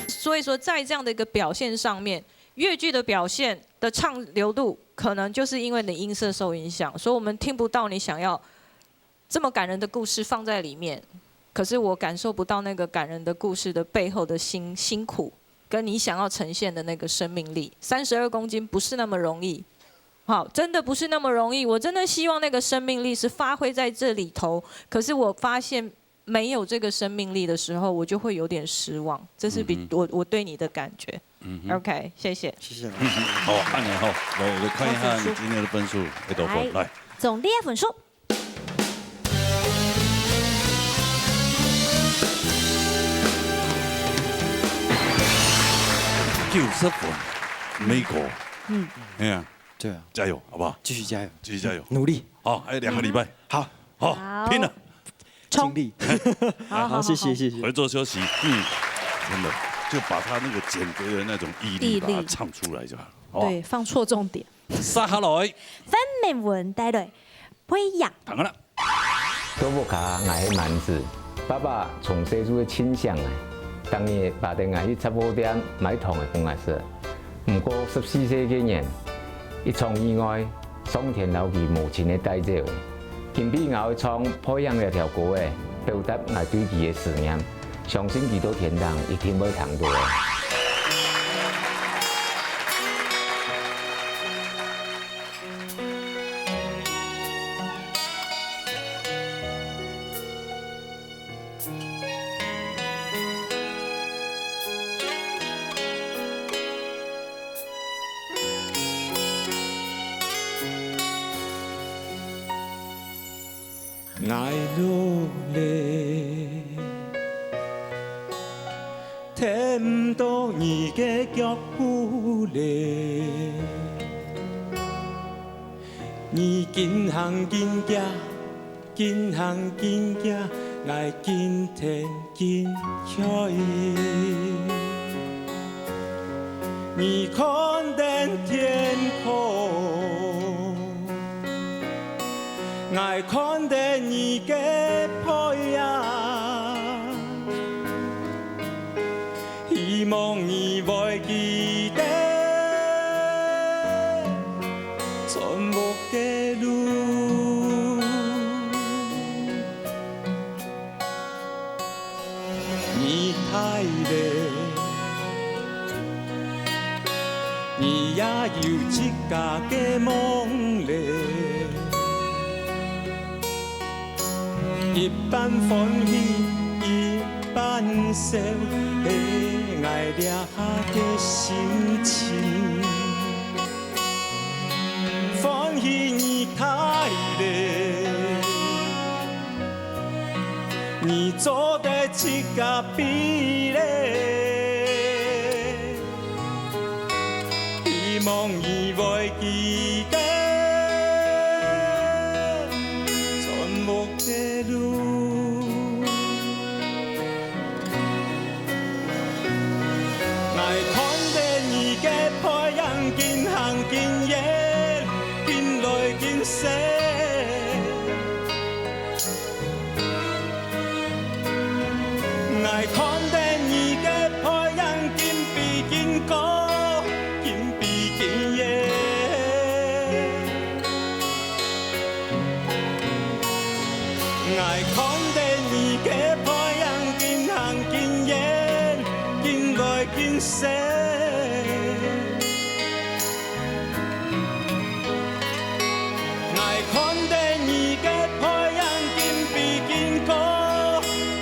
所以说，在这样的一个表现上面，越剧的表现的唱流度，可能就是因为你的音色受影响，所以我们听不到你想要这么感人的故事放在里面，可是我感受不到那个感人的故事的背后的辛辛苦，跟你想要呈现的那个生命力。三十二公斤不是那么容易，好，真的不是那么容易。我真的希望那个生命力是发挥在这里头，可是我发现没有这个生命力的时候，我就会有点失望。这是比、我我对你的感觉。OK，谢谢。谢谢老师。好，恁樣好，來，我們看一下你今天的分數，幾多分？來，總第一分數。九十分，美國。嗯，哎呀，對啊，加油，好不好？繼續加油，繼續加油，努力。好，還有兩個禮拜。好，好，好，拼了。 盡力。好，好，謝謝，謝謝。回座休息，嗯，真的就把他那個減肥的那種毅力把它唱出來就好了。對，放錯重點。接下來，范明文帶來《培養》。當然了。到屋下，𠊎係滿子。爸爸從細就係盡惜𠊎，逐日揹等𠊎去雜貨店買糖仔分𠊎食。 毋過十四歲該年，一場意外，上天摎佢無情个帶走了。今晡𠊎愛唱《培養》這條歌仔，表達𠊎對佢个思念，相信佢到天堂一定會聽到个。 𠊎努力，跈毋著你个腳步咧。你緊行緊遽， 緊行緊遽，𠊎緊跈緊追。你看等天空，𠊎看等你个背影。 希望你會記得轉屋个路。你大咧，你也有自家个夢咧。 一半歡喜一半愁，係𠊎這下个心情。歡喜你大咧，你做得自家飛咧。 希望你會記得轉屋个路。𠊎看等你个背影，緊行緊遠，緊來緊細。 𠊎看等你个背影，緊飛緊高，緊飛緊遠。𠊎看等你个背影，緊行緊遠，緊來緊細。 𠊎看等你个背影，緊飛緊高，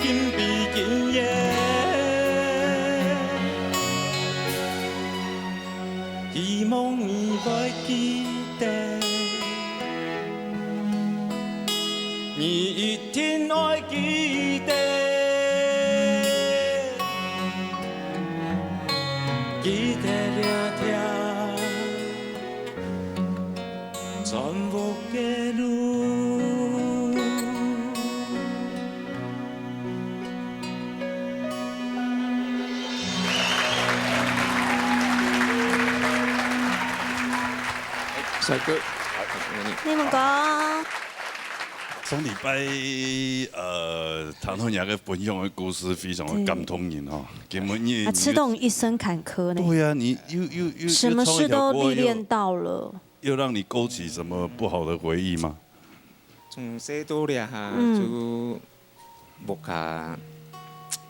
緊飛緊遠。希望你會記得你一定愛記得，記得這條全部的路。 帥哥，你們講。上禮拜，呃，聽到你个分享的故事非常的感動人哦。根本你，啊，你，吃到一身坎坷呢。對啊，你又，又，又，什麼事都歷練到了。又唱一條歌，又，又讓你勾起什麼不好的回憶嗎？從細到大哈，嗯。就屋下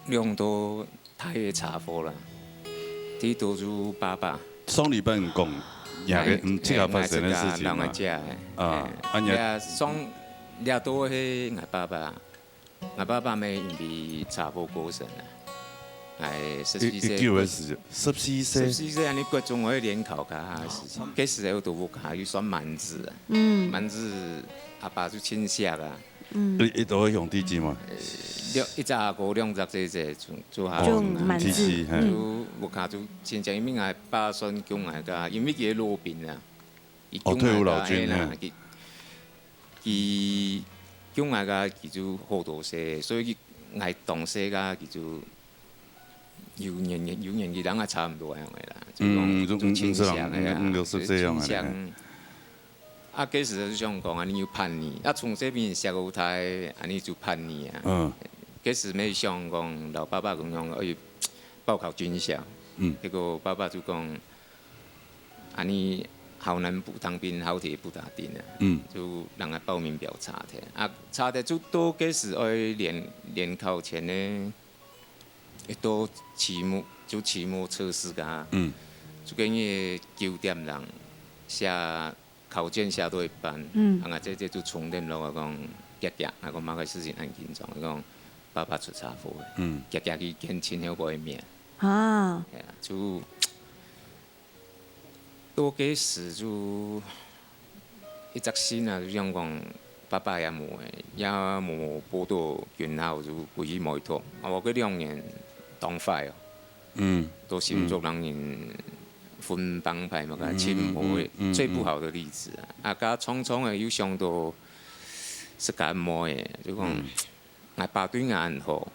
兩个 大个車禍啦，第一就爸爸。上禮拜你講，你个，哎，嗯，自家發生个事情嘛。哎，𠊎自家人个姐，啊，哎，啊，你也，也上，這都係𠊎爸爸，𠊎爸爸乜因為車禍過身啦。哎，十四歲。一，一九个時，十四歲。十四歲，恁呢國中愛聯考个時節，該時候都屋下又算滿子啊。嗯。滿子，阿爸就盡惜啊。 嗯。你，你都有兄弟姊妹？兩，一隻阿哥，兩隻姐姐，就，就下就滿子。就滿子，嘿。嗯。就屋下就親像，因為𠊎爸算降𠊎个，因為佢係老兵啊，佢哦，退伍老軍，降𠊎个，嘿。佢，佢降𠊎个，佢就好多歲，所以佢，𠊎當細个，佢就有年，有年紀，同𠊎差毋多樣个啦，就講，嗯，就，就親像个啊，嗯，嗯，嗯，就係這樣个，就親像。嘿。 啊，該時就想講，恁呢有叛逆，啊，從細分人惜到大，恁呢就叛逆啊。嗯。該時乜想講，摎爸爸講講，哎，報考軍校。嗯。結果爸爸就講，恁呢好男不當兵，好鐵不打釘啊。嗯。就讓𠊎報名表差的，啊，差的就到該時愛聯，聯考前呢，會到期末，就期末測試啊。嗯。就跟佢九點鐘下 考卷寫到一半，嗯。啊，𠊎姐姐就衝等落來講，遽遽，𠊎講麼个事情恁緊張，佢講爸爸出車禍，嗯。遽遽去見親友个面。啊。係啊，就，到該時就一隻心啊，就想講爸爸也無个，也無報到軍校，就歸去無一托。啊，𠊎該兩年當壞哦。 嗯。都心足人分幫派嘛，嗯，盡無个，嗯，嗯，嗯，最不好的例子啊。啊，該常常个又想到自家妹仔，就講，嗯。𠊎爸對𠊎恁好，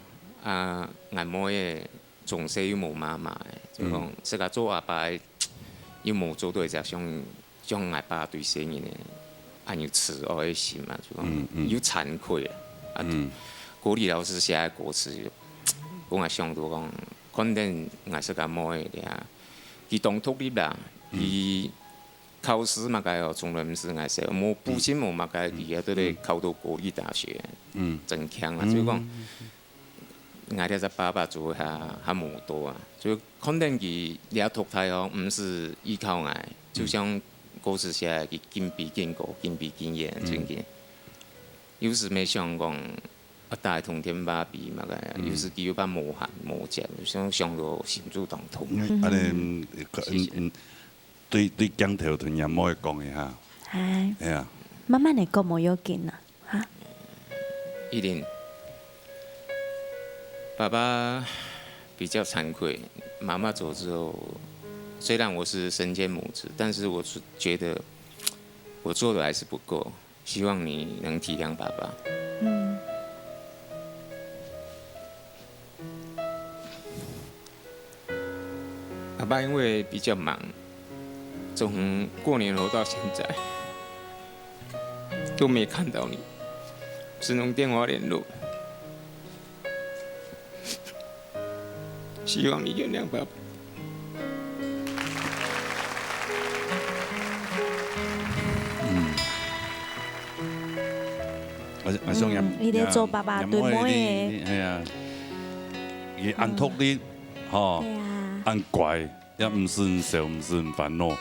啊，𠊎妹仔從細又無媽媽个，就講，嗯。自家做阿爸个又無做到一隻像 像𠊎爸對細人仔恁有慈愛个心啊，就講，嗯，嗯。又慚愧啊。啊，嗯。國立老師寫个歌詞，分𠊎想到講，看等𠊎自家妹仔啊，佢當獨立啦，嗯。佢考試麼个哦，從來毋使𠊎愁，無補習無麼个，嗯。佢也都得考到國立大學，嗯。真強啊，嗯。就講， 𠊎這隻爸爸做下還無多啊，就看等佢這讀大學，毋使依靠𠊎，就像歌詞寫个，佢緊飛緊高，緊飛緊遠，嗯。真个。有時乜想講，啊，打通電話比麼个，嗯。有時佢又怕無閒無接，想，想到心就當痛。嗯，恁呢，嗯，謝謝。嗯，嗯，對，對鏡頭同若妹講一下。嗨。係啊。慢慢仔講，無要緊啊。 哈？一定。爸爸比較慚愧，媽媽走之後，雖然我是身兼母職，但是我是覺得我做的還是不夠，希望你能體諒爸爸。嗯。 爸爸因為比較忙，從過年後到現在都沒看到你，只能電話聯絡。希望你原諒爸爸。嗯。啊，啊，像若，嗯，你咧做爸爸，若，若妹，對妹仔。你，你，係啊。佢恁獨立，吼，對啊。恁乖。 也毋使恁愁，毋使恁煩惱。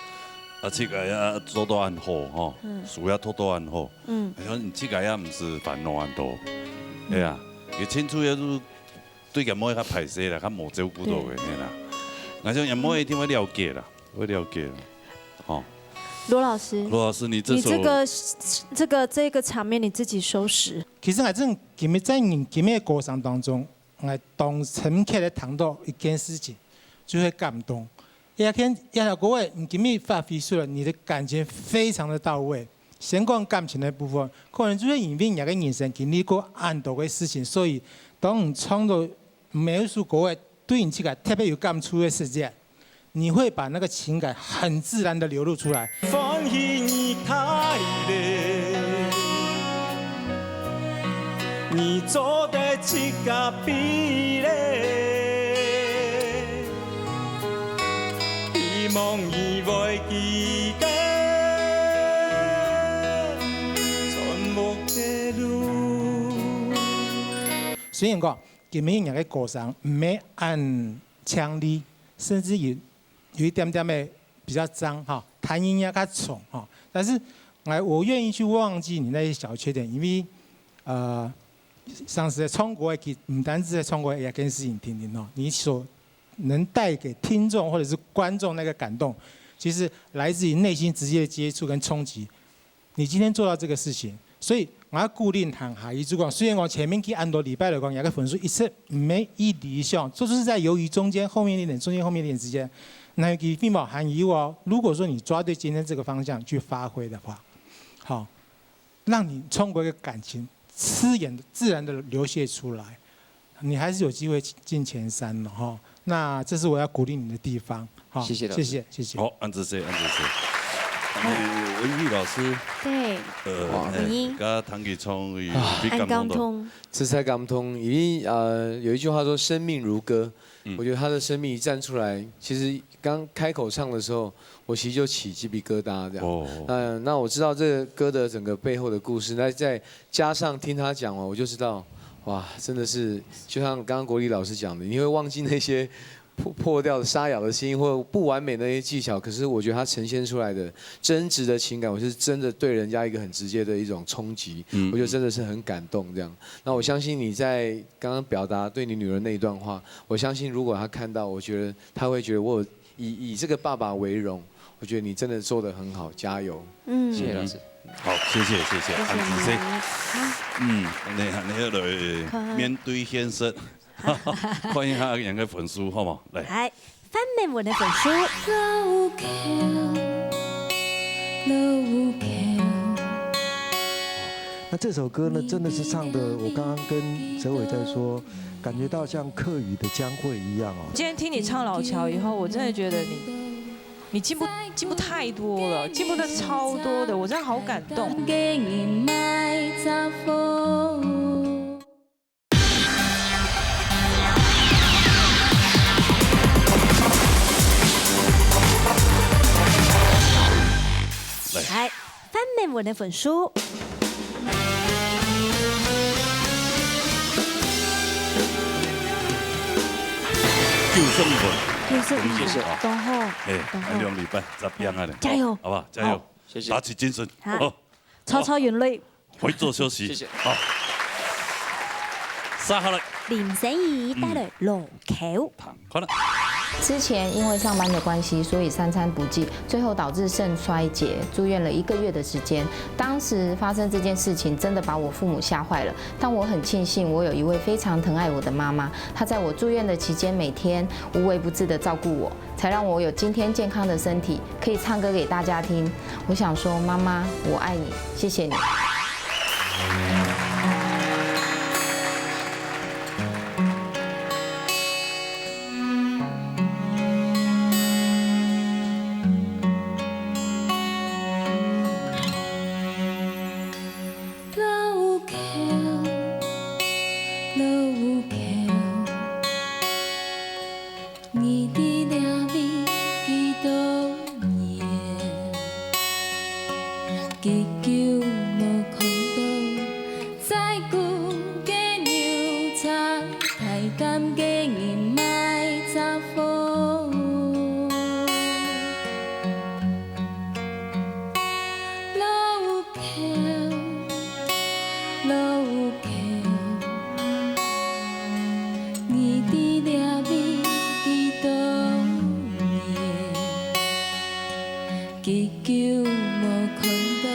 啊，自家也做到恁好，吼，嗯。事也讀到恁好。嗯。啊，像你自家也毋使煩惱恁多。嗯。係啊，佢親像也係對若妹較歹勢啦，較無照顧到个，對。係啦。啊，像若妹一定會了解啦，會了解啦，吼。羅老師，羅老師，你這首，你這個，這個，這個場面你自己收拾。其實𠊎真今日在你今日个歌聲當中，𠊎當深刻个聽到一件事情，就係感動。這件這條歌仔，你今日發揮出來，你的感情非常的到位。先講感情的部分，可能就係因為你个人生經歷過恁多个事情，所以當你唱到某一首歌仔，對你自家特別有感觸的時節，你會把那個情感很自然的流露出來。歡喜你大咧，你做得自家比咧，希望你會記得，全部的路。雖然講，今日人个歌聲毋係恁靚麗，甚至有有一點點个比較髒哈，彈音也較重哈。但是，哎，我願意去忘記你那些小缺點，因為，呃，上次在唱歌个，毋單止在唱歌个，也跟事情聽聽哦，你所能帶給聽眾或者是觀眾那個感動，其實來自於內心直接的接觸跟衝擊。你今天做到這個事情，所以𠊎要鼓勵你行下去。就講，雖然講前面幾恁多禮拜來講，這個分數一直毋係理想，這就是在猶豫中間，後面一點，中間後面一點之間，那個飛毛含義哦。如果說你抓對今天這個方向去發揮的話，好，讓你唱歌的感情自然自然的流瀉出來，你還是有機會進前三的哈。那這是我要鼓勵你的地方，哈。謝謝老師。謝謝，謝謝。好，恁仔細，恁仔細。哎，文玉老師，對，呃，哇。哎，文玉。剛剛聽佢唱，有被感動到。恁感動。實在感動，因為，呃，有一句話說，生命如歌，嗯。我覺得他的生命一站出來，其實剛開口唱的時候，我其實就起雞皮疙瘩這樣。哦。嗯，那我知道這個歌的整個背後的故事，那再加上聽他講完，我就知道，哇，真的是，就像剛剛國立老師講的，你會忘記那些破，破掉的、沙啞的聲音或不完美的那些技巧，可是我覺得他呈現出來的真實的情感，我是真的對人家一個很直接的一種衝擊，嗯。我覺得真的是很感動這樣。那我相信你在剛剛表達對你女兒那一段話，我相信如果她看到，我覺得她會覺得我有以，以這個爸爸為榮，我覺得你真的做得很好，加油。嗯。謝謝老師。好，謝謝，謝謝，謝謝恁仔細。你。好。嗯，你，你要來面對現實，看一下人个分數，好無？來。來，范美文的分數。老口，老口。那這首歌呢，真的是唱得，我剛剛跟哲偉在說，感覺到像客語的江蕙一樣哦。今天聽你唱《老橋》以後，我真的覺得你，你進步，進步太多了，進步的超多的，我真的好感動。來。來，范美文的分數。九十五分。九十五分，恭喜啊。當好，哎，當好。兩禮拜，再變啊咧。加油。好不好？加油。好，謝謝。打起精神。好。好。 搓搓眼淚。回座休息。謝謝。好。接下來。林心怡帶來《老口》。嗯。看了。之前因為上班的關係，所以三餐不繼，最後導致腎衰竭，住院了一個月的時間。當時發生這件事情，真的把我父母嚇壞了。但我很慶幸，我有一位非常疼愛我的媽媽，她在我住院的期間，每天無微不至的照顧我。 才讓我有今天健康的身體，可以唱歌給大家聽。我想說，媽媽，我愛你，謝謝你。老口，老口。 你佇這位幾多年？幾久無看到，在舊个牛車，太監个人賣雜貨。 老口，老口，你佇這位幾多年？幾久無看到，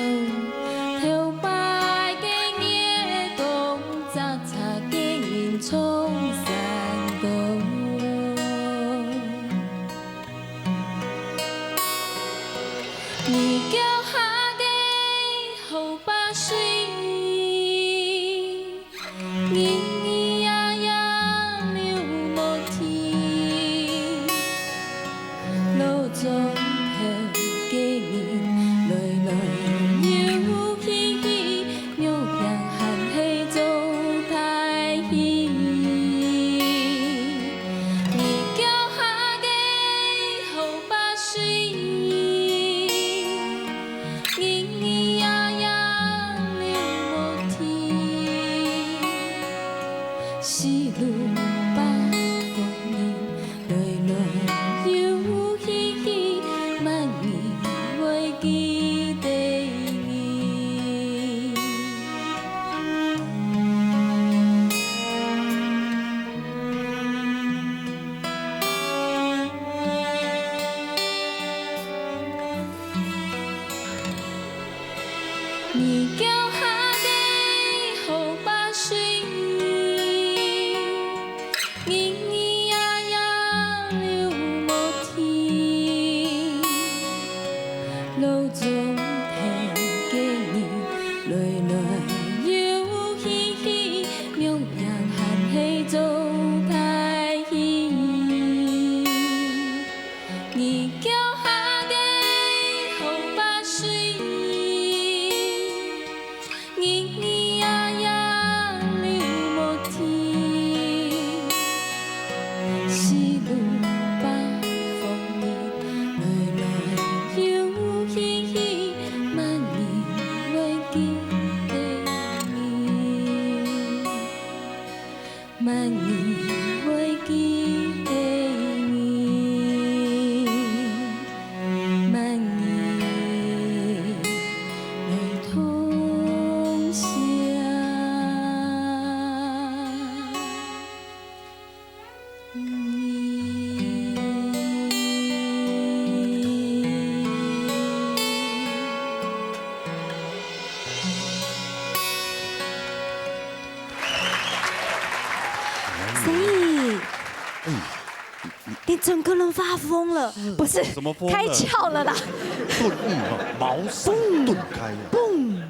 你整个人发疯了，不是，怎么疯了？开窍了啦。顿悟哈，茅塞顿开啊！嘣！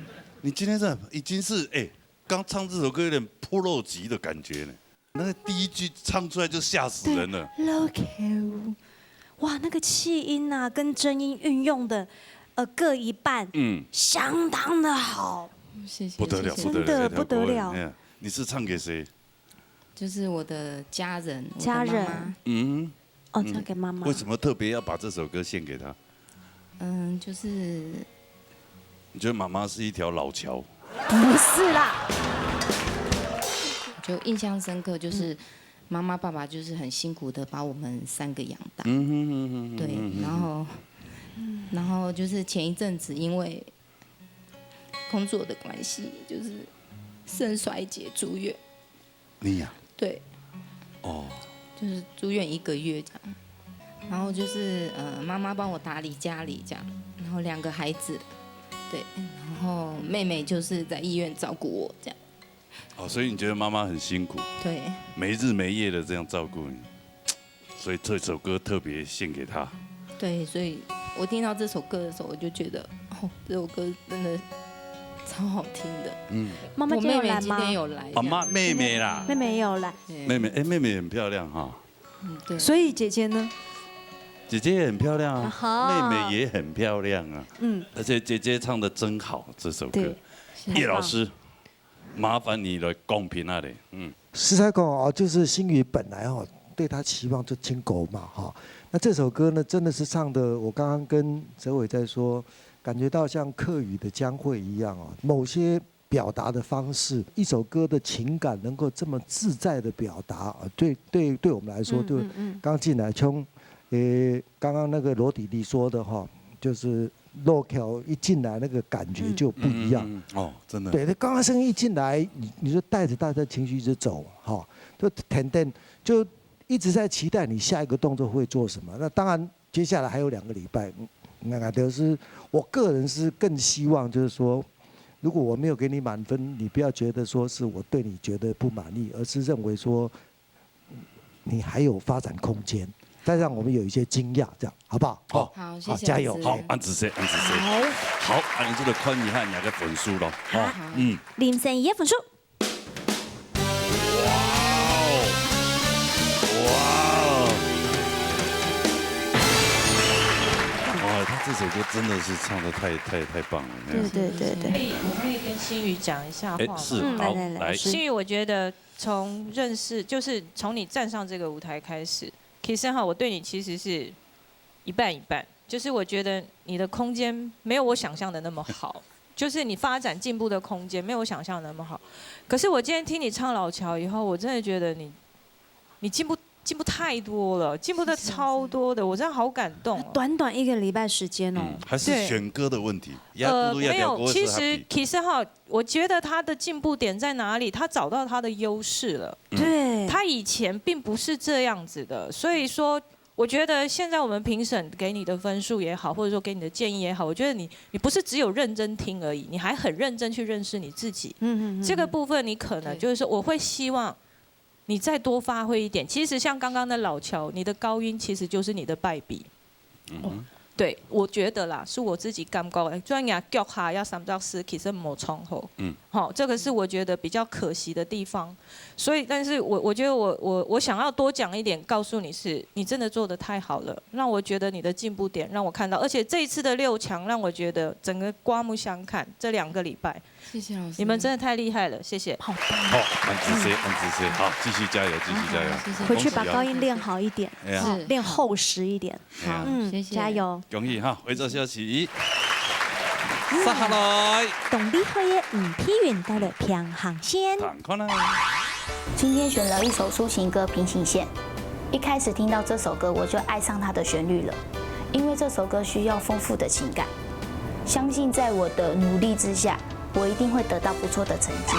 你今天这已经是哎，刚唱这首歌有点 pro 级的感觉呢。那个第一句唱出来就吓死人了。对，哇，那个气音啊，跟真音运用的，呃，各一半，嗯，相当的好。谢谢，不得了，谢谢。不得了，真的不得了。哎呀，你是唱给谁？就是我的家人，我的妈妈。家人。嗯，哦，唱给妈妈。为什么特别要把这首歌献给她？嗯，就是你觉得妈妈是一条老桥？不是啦。就印象深刻，就是妈妈爸爸就是很辛苦的把我们三个养大。嗯哼哼哼哼。对，然后，然后就是前一阵子因为工作的关系，就是肾衰竭住院。你呀？对。哦。就是住院一个月这样，然后就是呃，妈妈帮我打理家里这样，然后两个孩子，对，然后妹妹就是在医院照顾我这样。哦，所以你觉得妈妈很辛苦，对，没日没夜的这样照顾你，所以这首歌特别献给她。对，所以我听到这首歌的时候，我就觉得，哦，这首歌真的超好听的。嗯，妈妈今天有来吗？我妹妹今天有来，啊，妈，妹妹啦，妹妹也有来。对。妹妹，哎，妹妹很漂亮哈。嗯，对。所以姐姐呢？姐姐也很漂亮啊，啊哈。妹妹也很漂亮啊。嗯。而且姐姐唱得真好，这首歌。对。叶老师，麻烦你来公平啊嘞。嗯。实在讲哦，就是星宇本来哦，对她期望就真高嘛哈。那这首歌呢，真的是唱得，我刚刚跟哲伟在说，感觉到像客语的江蕙一样哦，某些表达的方式，一首歌的情感能够这么自在的表达，呃，对，对，对我们来说，嗯，就嗯，嗯。刚进来，从，呃，刚刚那个罗弟弟说的哈，就是老桥一进来那个感觉就不一样。嗯，嗯，嗯，哦，真的。对，他刚刚声音一进来，你，你就带着大家情绪一直走哈，就天天就一直在期待你下一个动作会做什么。那当然，接下来还有两个礼拜，嗯，那个就是我个人是更希望，就是说，如果我没有给你满分，你不要觉得说是我对你觉得不满意，而是认为说你还有发展空间，再让我们有一些惊讶，这样好不好？好。好，谢谢好，加油。老师。好，恁仔細，恁仔細。好。好，恁仔細就看一下你个分数咯。好。好。嗯。林森一个分数。 哇哦！哇哦！哇，他这首歌真的是唱得太，太，太棒了。对，对，对，对。可以，我可以跟星宇讲一下话吗？哎，是，嗯，好，来，来，来。来。星宇，我觉得从认识，就是从你站上这个舞台开始，其实哈，我对你其实是一半一半，就是我觉得你的空间没有我想象的那么好，就是你发展进步的空间没有我想象的那么好。可是我今天听你唱《老桥》以后，我真的觉得你，你进步，进步太多了，进步的超多的，我真的好感动哦。短短一个礼拜时间哦。嗯，还是选歌的问题，对。呃，没有，其实，其实哈，我觉得他的进步点在哪里？他找到他的优势了。嗯。对。他以前并不是这样子的，所以说，我觉得现在我们评审给你的分数也好，或者说给你的建议也好，我觉得你，你不是只有认真听而已，你还很认真去认识你自己。嗯，嗯，嗯，这个部分你可能就是说，对。我会希望你再多发挥一点。其实像刚刚的《老桥》，你的高音其实就是你的败笔。嗯哼。对，我觉得啦，是我自己感觉的，虽然你脚下要三只四，其实没唱好。嗯。好，这个是我觉得比较可惜的地方。所以，但是我，我觉得我，我，我想要多讲一点，告诉你是，你真的做得太好了，让我觉得你的进步点让我看到，而且这一次的六强让我觉得整个刮目相看，这两个礼拜。谢谢老师。你们真的太厉害了，谢谢。好棒。好，恁仔細，恁仔細，好，继续加油，继续加油。好，谢谢。回去把高音练好一点，哎呀。是。练厚实一点。哎呀。好，嗯，谢谢。加油。恭喜哈，回转消息。接下来。当厉害的吴佩云带来平行线。看看啦。今天选了一首抒情歌《平行线》。一开始听到这首歌，我就爱上它的旋律了，因为这首歌需要丰富的情感。相信在我的努力之下，我一定会得到不错的成绩。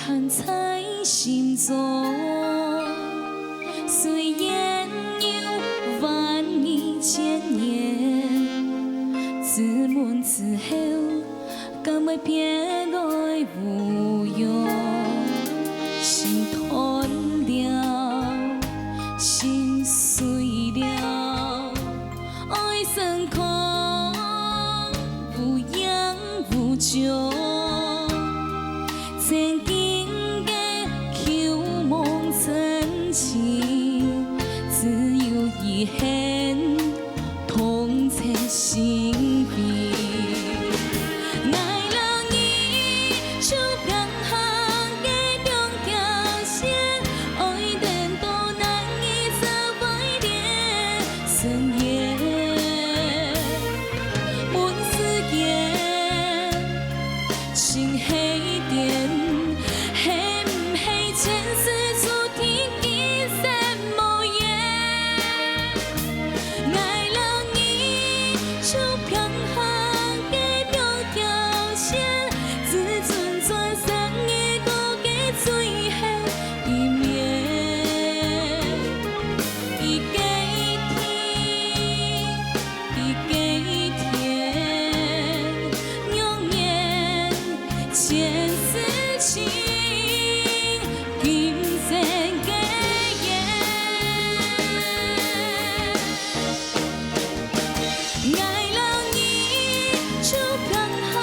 還在心中。雖然有萬語千言，自問自後，敢會別來無恙？心斷了，心碎了，愛成空，無影無蹤。 曾經个舊夢真情，只有遺憾痛徹心扉。𠊎摎你就平行个兩條線，愛等到哪日才會連成緣？問世間， 情係電，係毋係前世注定一生無緣？𠊎摎你就平行个兩條線，只存在相遇過个最後一面。一个天， 一个天，永遠前世情，今生个緣。𠊎摎你就平行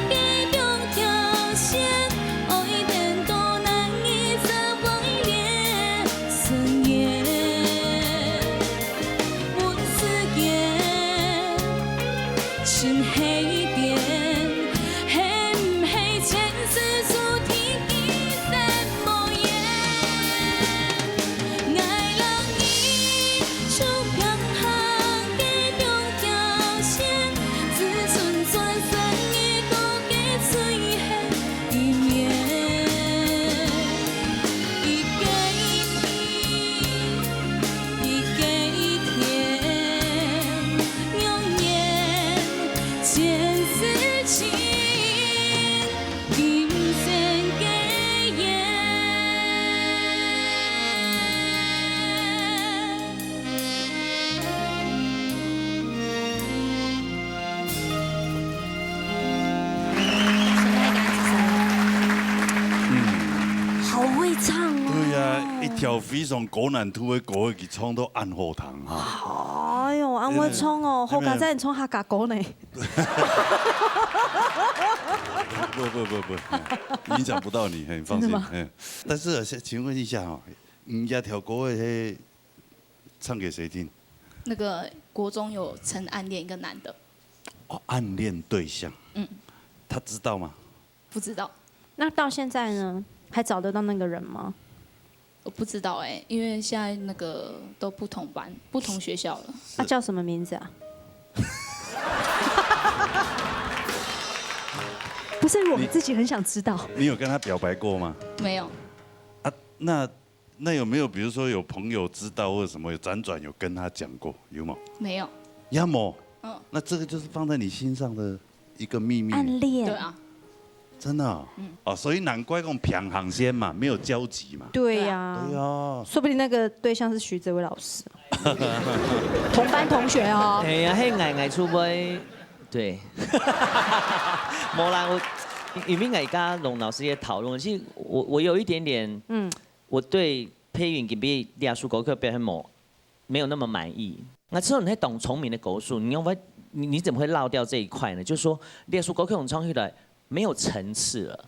个兩條線，愛等到哪日才會連成緣？ 問世間，情係電，係毋係前世注定一生無緣？𠊎摎你就平行个兩條線，只存在相遇過个最後一面。一个天， 一个天，永遠前世情，今生个緣。好會唱哦！對呀，一條非常高難度个歌，佢唱到恁好聽哈。哎喲，恁會唱哦，好佳哉你唱客家歌呢。不不不不，影響不到你，很放心。真的嗎？哎，但是啊，先請問一下哈，你這條歌个係唱給誰聽？那個國中有曾暗戀一個男的。哦，暗戀對象。嗯。他知道嗎？不知道。那到現在呢，還找得到那個人嗎？我不知道欸，因為現在那個都不同班、不同學校了。他叫什麼名字啊？不是，我們自己很想知道。你有跟他表白過嗎？沒有。啊，那，那有沒有，比如說有朋友知道或者什麼，有輾轉有跟他講過，有嗎？沒有。也沒有？嗯。那這個就是放在你心上的一個秘密。暗戀。對啊。真的哦？嗯。哦，所以難怪講平行線嘛，沒有交集嘛。對呀。對啊。說不定那個對象是徐哲偉老師。同班同學哦。哎呀，嘿，矮矮出杯，對。沒啦，我，因為𠊎佮龍老師也討論，其實我，我有一點點，嗯。我對配韻跟這首歌曲表現無，沒有那麼滿意。那這種，你當聰明的歌手，你用，你，你怎麼會落掉這一塊呢？就是說，這首歌曲唱起來沒有層次了。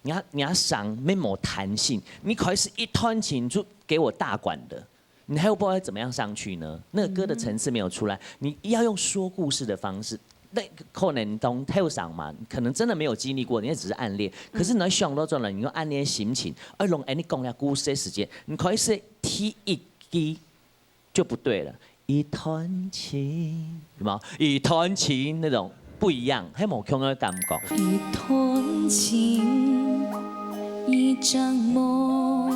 你要，你要想，沒有彈性，你開始一段情就給我大管的，你還有不知道怎麼樣上去呢？那個歌的層次沒有出來，你要用說故事的方式。那可能當後生嘛，可能真的沒有經歷過，你也只是暗戀。可是你要想到這種人，你用暗戀心情，而用，哎，你講了故事的時間，你開始第一句就不對了。一段情，什麼？一段情那種不一樣，還無共樣的感覺。一段情，一場夢，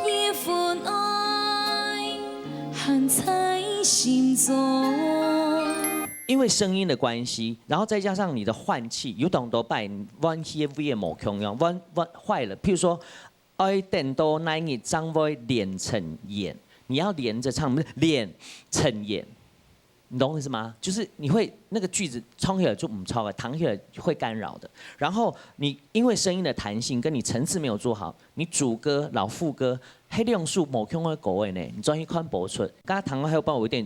一份愛，還在心中。因為聲音的關係，然後再加上你的換氣，有當多擺換氣个位也無共樣，換換壞了。譬如說，愛等到哪日正會連成演，你要連着唱，不是連成演，你懂我意思嗎？就是你會那個句子唱起來就毋著了，彈起來會干擾的。然後你因為聲音的彈性跟你層次沒有做好，你主歌、老副歌，該兩首無共个歌个呢，你轉去看譜出。剛剛彈到後半，我有點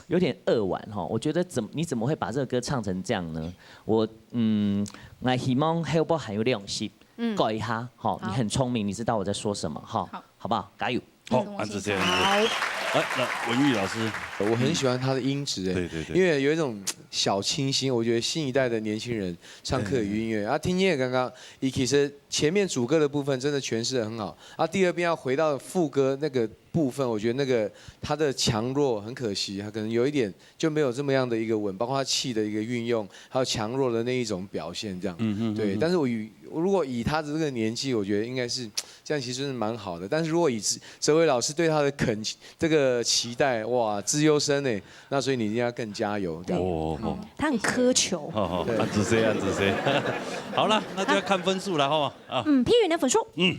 有點扼腕哈，我覺得怎麼你怎麼會把這個歌唱成這樣呢？我嗯，我希望後半還有練習，嗯，改一下哈。好，你很聰明，你知道我在說什麼哈，好，好不好？加油！好，安子先，安子。好，來，來，文玉老師，我很喜歡他的音質哎，對對對，因為有一種小清新，我覺得新一代的年輕人唱客語音樂啊，聽音樂剛剛，你其實前面主歌的部分真的詮釋得很好啊，第二遍要回到副歌那個部分，我覺得那個它的強弱很可惜，它可能有一點就沒有這麼樣的一個穩，包括它氣的一個運用，還有強弱的那一種表現這樣。嗯嗯，對。但是我以如果以他的這個年紀，我覺得應該是這樣，其實是蠻好的。但是如果以哲哲維老師對他的肯這個期待，哇，資優生哎，那所以你一定要更加油。這樣。哦，他很苛求。好好，安子先，安子先。好了，那就要看分數了哈。啊，嗯，批評的分數，嗯，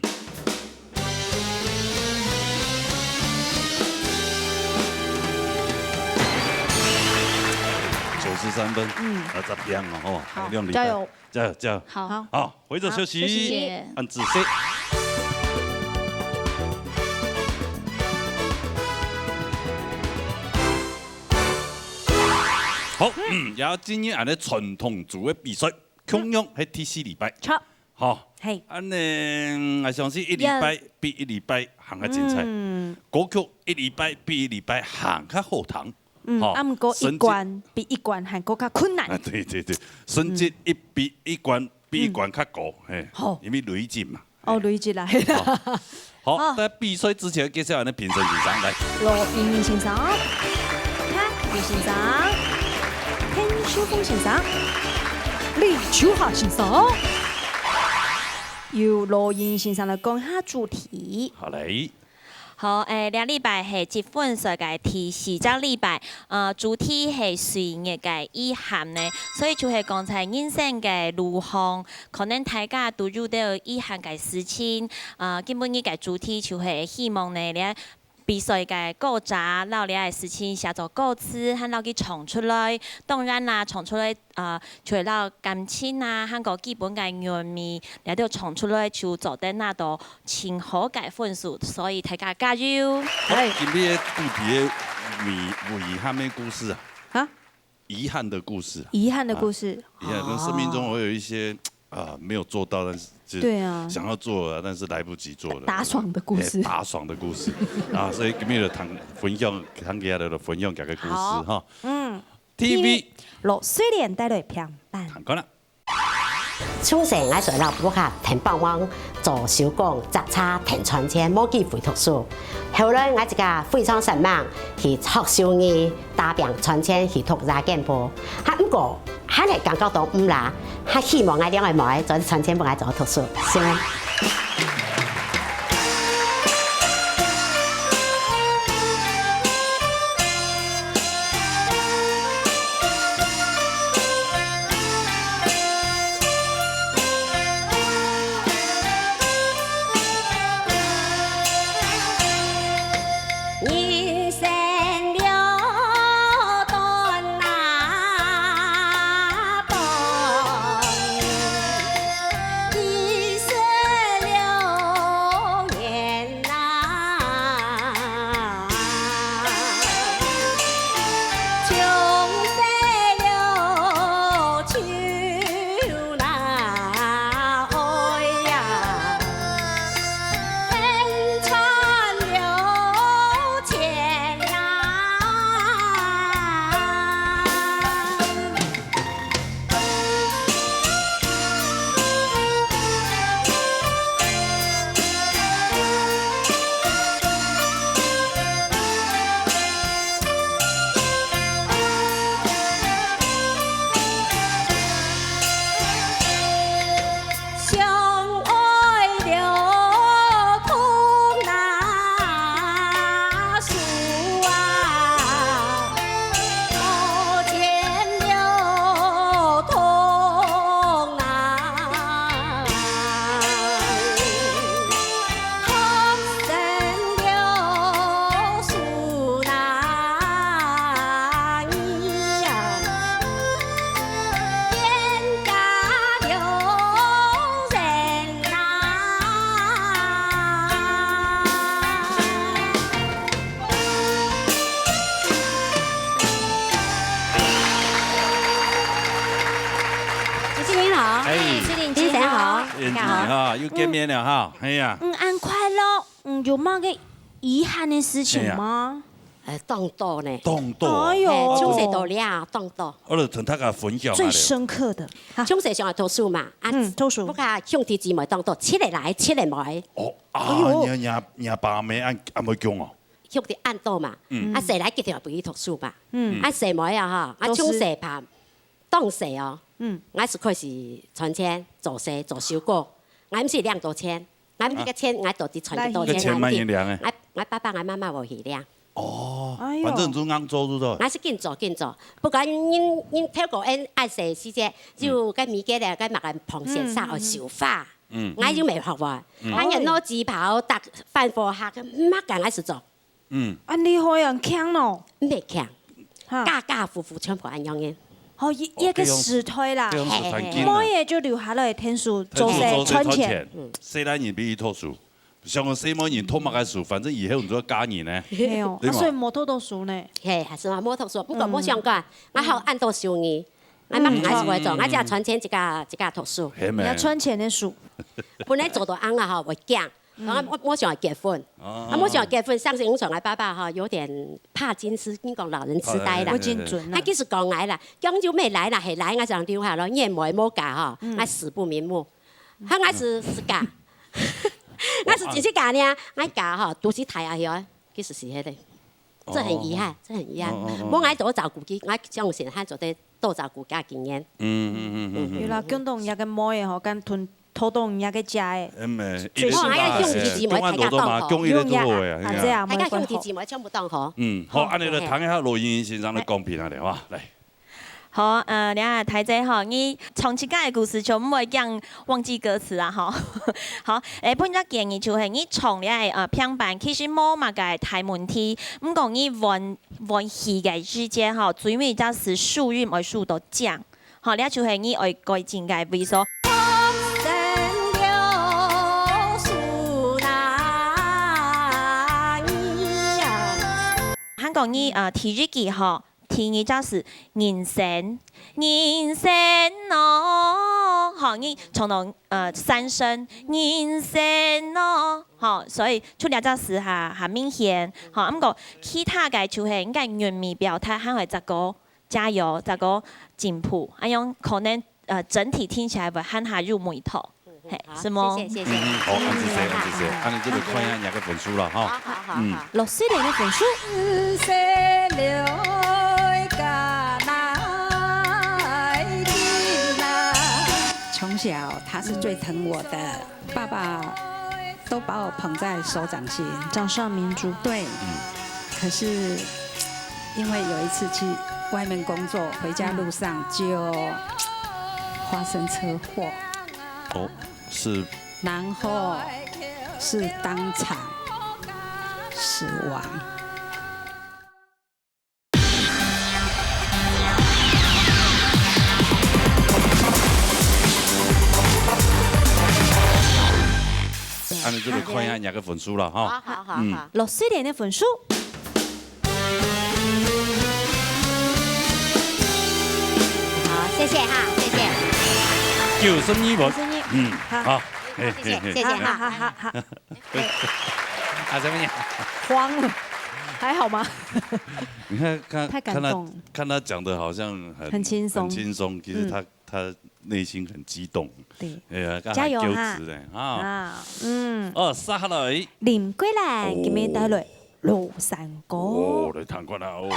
九十三分，嗯，啊，再拼了哈，好，亮丽，加油，加油加油，好，好，回转休息，谢谢。安子先。好，嗯，也今日安尼傳統組个比賽，共樣係第四禮拜。好，好，嘿，安尼，我相信一禮拜比一禮拜行較精彩，嗯歌曲一禮拜比一禮拜行較好聽。嗯，好啊，毋過一甚至關比一關還更加困難啊，。對對对，甚至一比一關比一關較高，嘿，好因為累積嘛。哦，累積啦。好，在比賽之前介紹安尼评审先生来。羅英明先生、潘宇先生、潘秋峰先生、李秋华先生，由羅英明先生來講下主題。好，來，好，誒，這禮拜係積分賽个第四隻禮拜，呃，主題係歲月个遺憾呢，所以就係講在人生个路項，可能大家都有兜遺憾个事情。呃，今晡日个主題就係希望呢，這比賽个過程，摎這个事情寫做歌詞，還摎佢唱出來。當然啦，唱出來，呃，除了感情啊，還過基本个韻味，這兜唱出來就做得拿到 盡好个分數，所以大家加油！好，今日个主題个遺遺憾个故事啊，啊？遺憾的故事啊，遺憾的故事，遺憾，那生命中我有一些啊没有做到，但是就对啊想要做了，但是来不及做了，打爽的故事哎打爽的故事啊，所以今日就谈分享，谈给大家的分享这个故事好哈。嗯，T V 羅水蓮帶來片段。谈过了。從細，𠊎就摎屋下𢯭幫忙做手工、摘茶、𢯭賺錢，無機會讀書。後來，𠊎自家非常煞猛，去學手藝，打拚賺錢去讀夜間部。還毋過，還係感覺到毋罅，還希望𠊎兩个妹仔做得賺錢分𠊎做讀書。先。你好。燕子哈，又見面了哈，哎呀，嗯，恁快樂，嗯，有麼个遺憾个事情嗎？哎呀。呃，當多呢。當多。哎喲。嘿，從細到大，當多。我就同大家分享下咧。最深刻的。哈。從細上來讀書嘛，啊，嗯，讀書。屋下兄弟姊妹當多，七个倈，七个妹。哦，啊，哎喲。你，你阿，你阿爸阿姆恁，恁會講哦？兄弟恁多嘛，嗯。啊，細倈一定愛陪佢讀書嘛，嗯。啊，細妹啊，哈，啊，都是。從細伴，當細哦，嗯。𠊎係開始賺錢，做事，做收割，𠊎毋係領到錢，𠊎毋係个錢，𠊎到底賺幾多錢，𠊎毋知。該錢麼人領个？𠊎，𠊎爸爸，𠊎媽媽無去領。哦，哎喲。反正就硬做就對。𠊎係緊做，緊做，不管人，人透過𠊎，𠊎細時節，就該物件咧，該麼个膨線衫，嗯，嗯，嗯。愛繡花。 嗯。𠊎又無學過，嗯。𠊎人拿紙炮、搭番火盒，麼个𠊎識做。嗯。恁厲害啊，強哦。毋係強，哈。家家戶戶全部恁樣个。哦，一，哦，一个時代啦。這樣，這樣係傳統啊。妹仔就留下來𢯭手做事，𢯭手做事賺錢。賺錢。嗯。細倈人陪佢讀書，像細妹人讀麼个書，反正以後你就愛嫁人呢。係哦，對嘛？啊，所以無讀到書呢。係，還係嘛，無讀書，毋過無相干，嗯。𠊎好恁多收入。 𠊎嘛毋愛做，𠊎做，𠊎只賺錢自家，自家讀書。係咩？你愛賺錢个書。本來做到恁啊吼，會驚，然後𠊎，𠊎想結婚，哦。啊，𠊎想結婚，相信𠊎想𠊎爸爸吼，有點帕金斯，你講老人痴呆啦。怕，對，對，對。不精準啊。佢其實講𠊎啦，講就無來啦，係來，𠊎想留下咯，你也無，無嫁吼，嗯。𠊎死不瞑目。啊，𠊎係，係嫁，𠊎係真係嫁呢，𠊎嫁吼，肚屎大啊，係哦，其實係个。 這很遺憾，哦。這很遺憾。哦，哦，哦。無𠊎多照顧佢，𠊎相信還做得多照顧佢个經驗。嗯，嗯，嗯，嗯，嗯。有啦，供到人家个妹仔吼，敢同，討到人家个姐仔。嗯，欸，最辛苦。哦，哎呀，兄弟姊妹大家當好。中間都好嘛，中間都好呀，啊，這樣，大家兄弟姊妹全部當好。嗯，好，哦，恁樣就聽一下羅英先生个講評啊，好。哇，來。 好，呃，你看，大姐吼，你唱自家个故事就毋會驚忘記歌詞啊，吼。好，欸，分你个建議就係，你唱這个，呃，平板，其實無麼个大問題。毋過你換，換氣个時節吼，最尾一隻字收音愛收到正。好，這就係你愛改進个位所。還講你，呃，第一句吼， 第二隻字人生，人生哦，吼，你唱到，呃，三聲，人生哦，吼，所以就這隻字較，較明顯，吼，毋過其他个就係應該韻味表達還會再過，加油，再過進步，恁樣可能，呃，整體聽起來會還較有味道。 嘿，好，是無？謝謝，謝謝。嗯，好，恁仔細，恁仔細，恁仔細，恁仔細，恁仔就看一下你个分數了哈。好，好，好，嗯。好。老師你个分數。從小他是最疼我的，爸爸都把我捧在手掌心。掌上明珠。对，嗯。可是因为有一次去外面工作，回家路上就发生车祸。哦，是 然后是当场死亡。恁仔就來看一下人家个分數了哈。好，好，好，嗯。好。六十點的分數。 好，谢谢哈，谢谢。九十二分。九十二。嗯，好。好，好，谢谢，谢谢哈。好，好，好，好。啊，怎么样？慌了，还好吗？你看，看，太感动。看他，看他讲的好像很，很轻松。很轻松，其实他，嗯。他内心很激动。对。哎呀，加油哈。还很羞耻嘞，啊。啊，嗯。哦，接下来。林桂兰，哦。今日带来 老山歌。哦，來聽看啊，哦。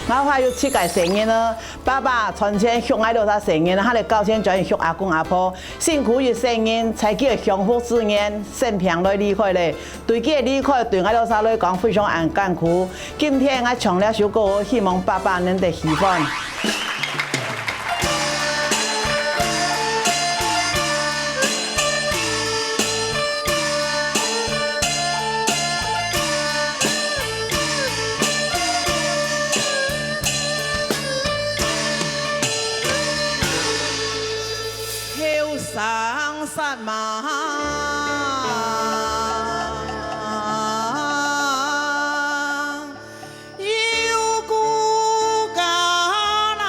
我還有七个細人哦，爸爸賺錢畜𠊎兜儕細人，還來交錢轉去畜阿公阿婆，辛苦一世人，在佢个幸福之年，生病來離開咧。對佢个離開，對𠊎兜儕來講非常恁艱苦。今天𠊎唱這首歌，希望爸爸能得喜歡。 後生煞猛，又孤家啦。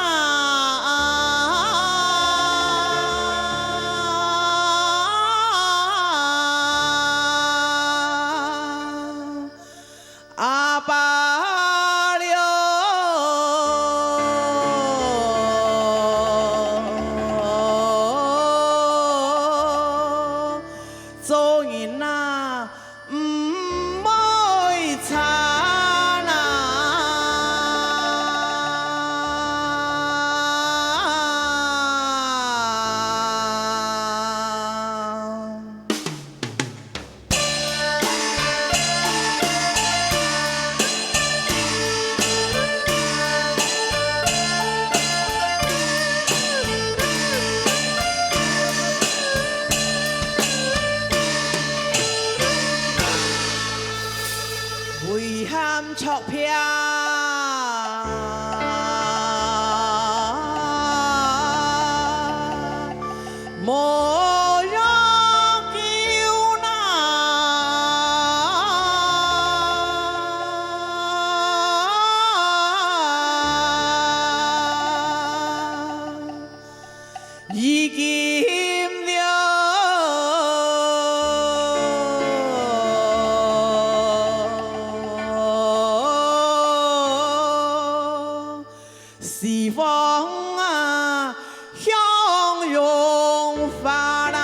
著病，無藥救哪。 已經了，西方啊，向榮華啦。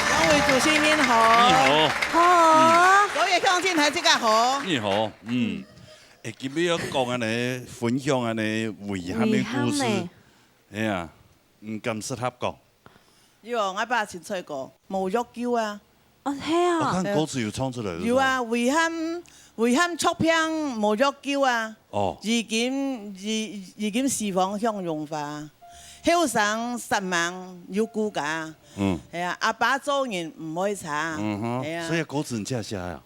兩位主持人好。你好。好。各位鄉親大家好。你好，嗯。欸，今日愛講恁呢，分享恁呢遺憾个故事。遺憾呢。哎呀，你敢適合講？有，𠊎爸清采過，無藥救啊。 哦，係啊。我看歌詞有唱出來，有啊，遺憾，遺憾著病無藥救啊。哦。已經，已，已經西方向榮華。後生煞猛有顧家。嗯。係啊，阿爸做人毋會差。嗯哼。係啊。所以歌詞你自家寫个啊？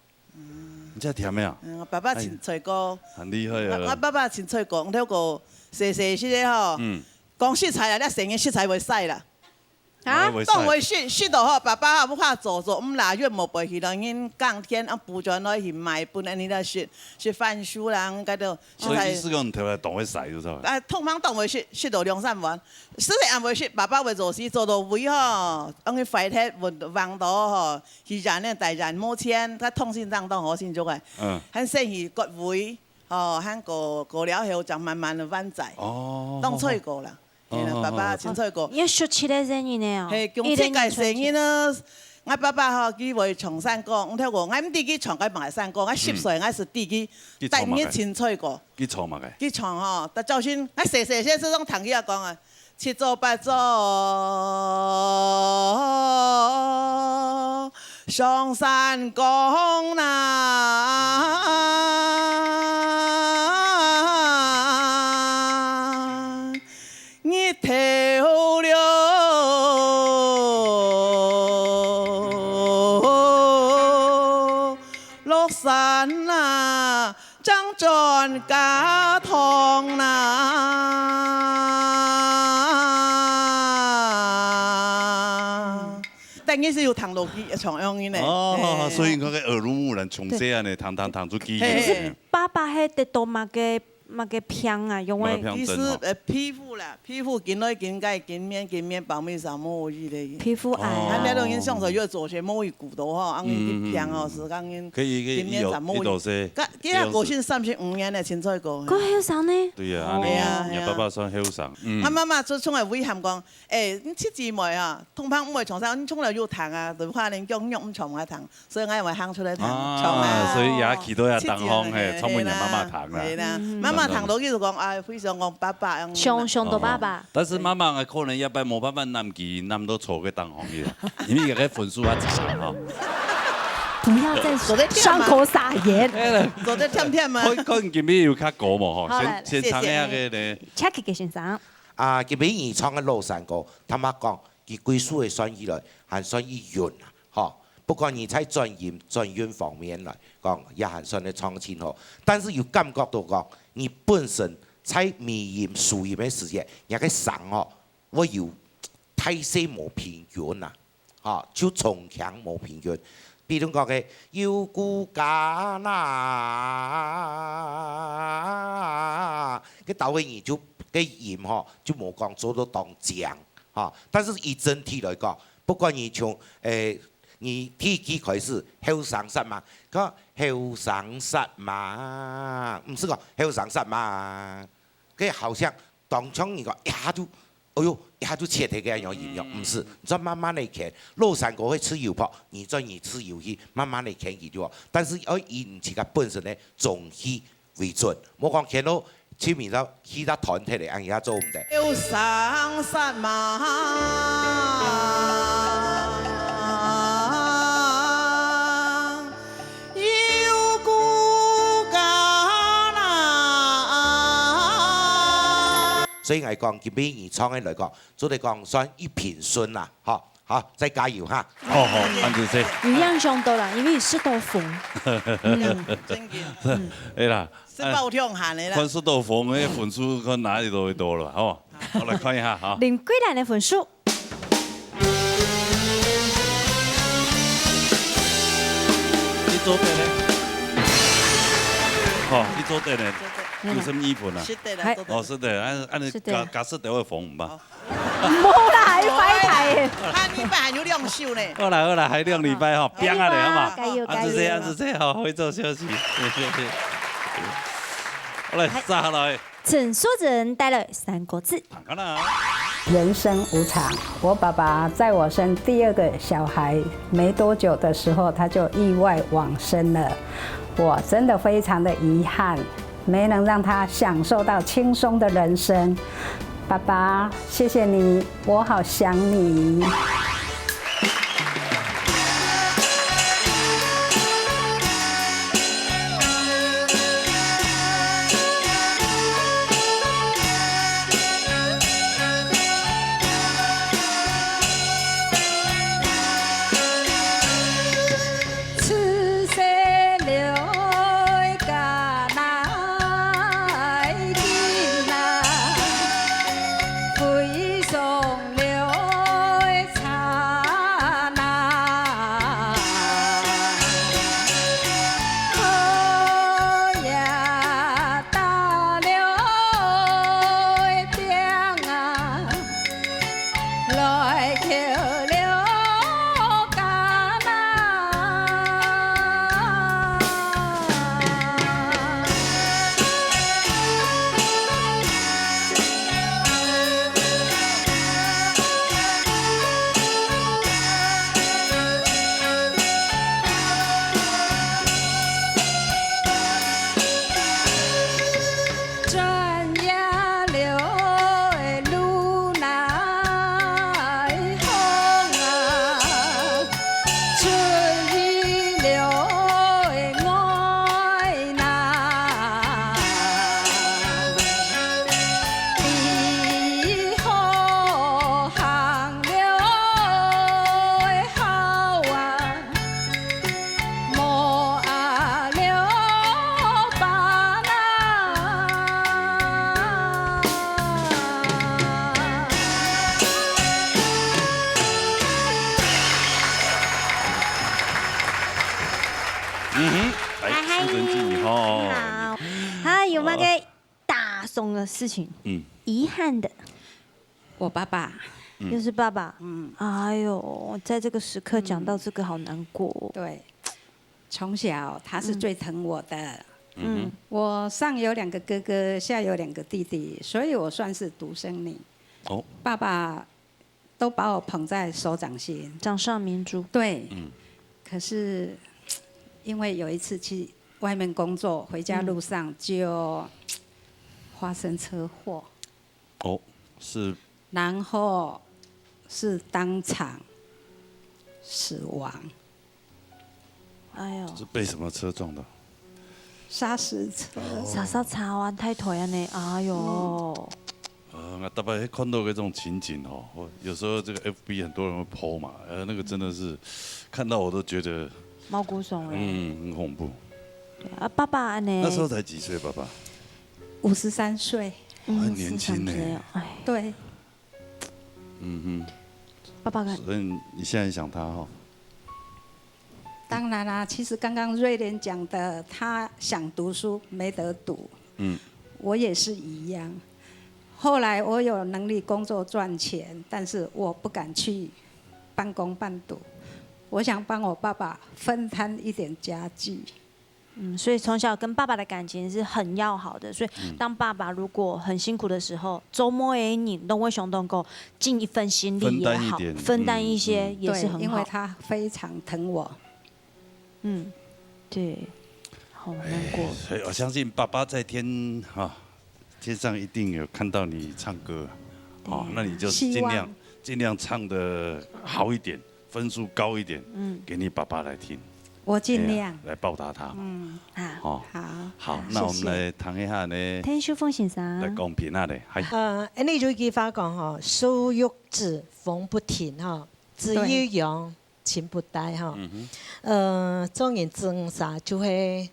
你自家填个啊？嗯，爸爸清采過。很厲害啊。𠊎，𠊎爸爸清采過，𠊎透過細細時个吼。嗯。講實在啊，這細人實在會使啦。 啊？當會食，食到吼，爸爸吼，毋怕做做，毋拉遠無背去咯，人耕田啊，補轉來去賣，分恁呢來食，食番薯啦，該都。所以意思講，你頭來當會使，就係吧？啊，通常當會食，食到兩三碗。實在毋會食，爸爸會做事做到胃吼，恁呢壞忒，運橫到吼，去染呢，大染無錢，佢痛心臟當好心足个，嗯。還先去割胃，吼，還過，過了後，正慢慢个還債。哦。當菜過啦。 係啦，哦，爸爸清菜過。你有十七个細人仔哦。係，共七个細人仔，𠊎爸爸吼，佢會唱山歌，𠊎透過，𠊎毋知佢唱該麼个山歌，𠊎十歲，𠊎係知佢，佢唱麼个？但佢清菜過。佢唱麼个？佢唱吼，但朝晨，𠊎細細時就聽佢講啊，七早八早，上山崗啦。 日頭落，落山啊，正轉家堂啦。但係有聽到佢唱恁樣呢。哦，係。所以你看該耳濡目染，從細漢呢，聽聽聽出記憶。係。可是爸爸係得到麼个 麼个病啊，因為麼个病症吼？其實，呃，皮膚啦，皮膚緊來緊改，緊面緊面，包尾上毛雨咧。皮膚癌啊。哦。還有人想說，有做些毛雨骨頭吼，恁樣去病哦，嗯，嗯，嗯。係講人可以，可以，緊面上毛雨。一路，一路是。該，佢也過身三十五年了，清菜過。過後生呢？對啊，恁樣，哦。係啊，係啊。你爸爸算後生。嗯。佢媽媽就從來遺憾講，欸，你七姊妹啊，通常毋會唱山，你從來有聽啊，就怕人講肉毋唱啊聽。 所以𠊎會行出來聽，啊，唱啊。所以也去到也當紅，嘿，七姊妹，唱分人媽媽聽啦。係啦，嗯。媽媽聽到佢就講，哎，非常講爸爸恁樣。想，想到爸爸。哦，但是媽媽个可能也無辦法攬佢，攬到坐个當紅去啦，因為佢个分數也一樣吼。不要在傷口撒鹽。哎，做得忝忝啊。看，看今日有較高無吼，好，來，先，先唱一下个呢。謝謝。Check个先生。啊，今日你唱个老山歌，坦白講， 佢歸首个算起來，還算係韻啊，吼。不管你在轉音、轉韻方面來講，也還算得唱盡好。但是有感覺到講，你本身在尾音、收音个時節，你个聲吼，會有大細無平均啊，吼，就中腔無平均。比如講个，有顧家啦，該到位你就，該音吼，就無講做到當靚。 哈，但是以整體來講，不管你從，誒，你第一句開始，後生煞猛，講後生煞猛，毋係講後生煞猛，該好像當像你講一下就，哎喲，一下就切忒个恁樣音樂，嗯。毋係，你再慢慢个牽，老山歌會自由拍，你再你自由去，慢慢个牽佢就好。但是要以你自家本身个中氣 為準，莫講牽到去面頭去到斷忒咧，恁樣也做毋得。後生煞猛，有顧家啦。所以𠊎講，今晡日唱个來講，做得講算一平順啦，吼。好，再加油哈！好，好，恁仔細。有影響到啦，因為食到紅。嗯，真个。哎啦，食飽暢閒个啦。看食到紅，該分數看哪裡都會多了，吼。好，來看一下哈。林桂蘭个分數。你做得呢？吼，你做得呢？做得。九十二分啊。是的啦，係。做得。哦，是的，恁，恁仔係的。加，加食到紅毋好。好。 無啦，還拜拜耶。下禮拜還有兩首呢。好啦，好啦，還兩禮拜吼，好。拚下來，好嘛？加油，啊，就這樣，加油。就這樣，好，回做休息，謝謝。好來，接下來。陳素贞帶來《三國志》。看看啦。人生無常，我爸爸在我生第二個小孩沒多久的時候，他就意外往生了。我真的非常的遺憾，沒能讓他享受到輕鬆的人生。爸爸，謝謝你，我好想你。嗯哼，來，嗨，嗨。素贞姐，你好。你好。嗨，有麼个打爽个事情？嗯。遺憾的。我爸爸。嗯。又是爸爸。嗯。哎喲，在這個時刻講到這個，好難過哦。對，從小他是最疼我的。嗯。嗯。我上有兩個哥哥，下有兩個弟弟，所以我算是獨生女。哦。爸爸都把我捧在手掌心。掌上明珠。對。嗯。可是，因為有一次去外面工作，回家路上就發生車禍。嗯。哦，是。然後是當場死亡。 哎喲。是被什麼車撞到？砂石車。哦。砂石車啊，太推啊呢，哎喲。呃，我大概看到這種情景哦，我有時候這個F B很多人會po嘛，呃，那個真的是看到我都覺得毛骨悚然。嗯，很恐怖。對啊，爸爸呢？那時候才幾歲，爸爸？五十三歲。嗯，很年輕呢。五十三歲哦，哎。對。 嗯哼。爸爸看。所以你現在想他哈？當然啦，其實剛剛瑞蓮講的，他想讀書沒得讀，嗯。我也是一樣。後來我有能力工作賺錢，但是我不敢去半工半讀。我想幫我爸爸分攤一點家計。 嗯，所以從小跟爸爸的感情是很要好的，所以當爸爸如果很辛苦的時候，嗯。周末的你都會想到講盡一份心力也好，分擔一點，分擔一些也是很好。嗯。對，因為他非常疼我。嗯，對，好難過。哎，所以我相信爸爸在天，哈， 天上一定有看到你唱歌，哦，嗯。那你就盡量，希望。盡量唱得好一點，分數高一點，嗯。給你爸爸來聽。我盡量。哎呀，來報答他。嗯，好。哦。好。好，好，那我們謝謝。來聽一下呢，田秀鳳先生。來公平啊嘞，嗨。呃，恁呢有一句話講吼，「手育子風不停」吼，「子欲養親不待」吼。對。嗯哼。呃，做人做事就會，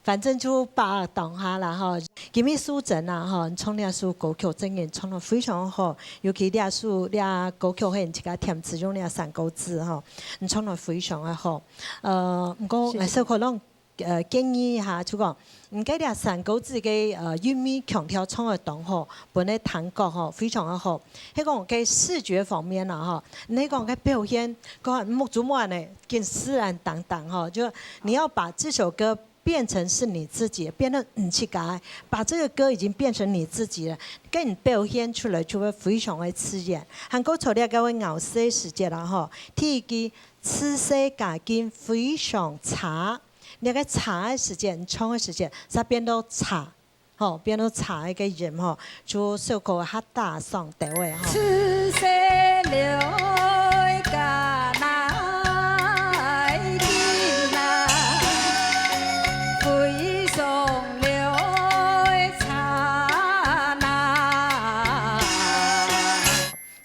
反正就把握當下啦吼。今日素貞啊吼，你唱這首歌曲真个唱得非常好，尤其這首這歌曲係你自家填詞用這山歌子吼，你唱得非常个好。 呃，毋過，謝謝。𠊎小可攏，呃，建議一下，就講，嗯，該這山歌子个，呃，韻味腔調唱个當好，分个聽覺吼，非常个好。係講該視覺方面啦吼，你講該表現，講目珠滿呢，緊自然當當吼，就你要把這首歌變成是你自己，變得你自家，把這個歌已經變成你自己了，跟你表現出來就會非常的自然。還過除了該位咬舌時節啦吼，第一句 自細家境非常差，這个差个時節，唱个時節，煞變到差，吼，變到差个音吼，就小可較打爽兜仔吼。自細了解家境啊，非常了差啦。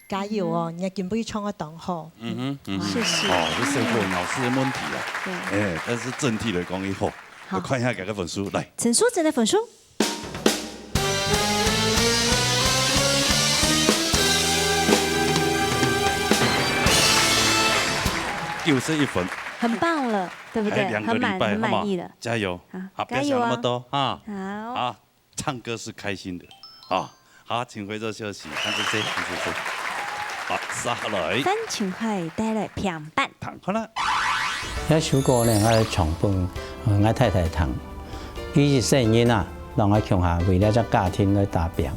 加油哦，你个今晡日唱个當好。嗯哼，嗯哼。謝謝。哦，這是個老師的問題啊。對。哎，但是整體來講以後，好。我看一下這個分數，來。陳淑貞的分數。九十一分。很棒了，對不對？還兩個禮拜，很滿，很滿意了。好嗎？加油。好，好，不要想那麼多，加油哦。哈。好。好。 唱歌是開心的。啊，好，請回座休息，看這些，看這些。好，接下來。范晴惠帶來《平板》。聽看啦。這首歌呢，𠊎唱分，呃，𠊎太太聽。佢一生人啊，摎𠊎共下為這隻家庭來打拚。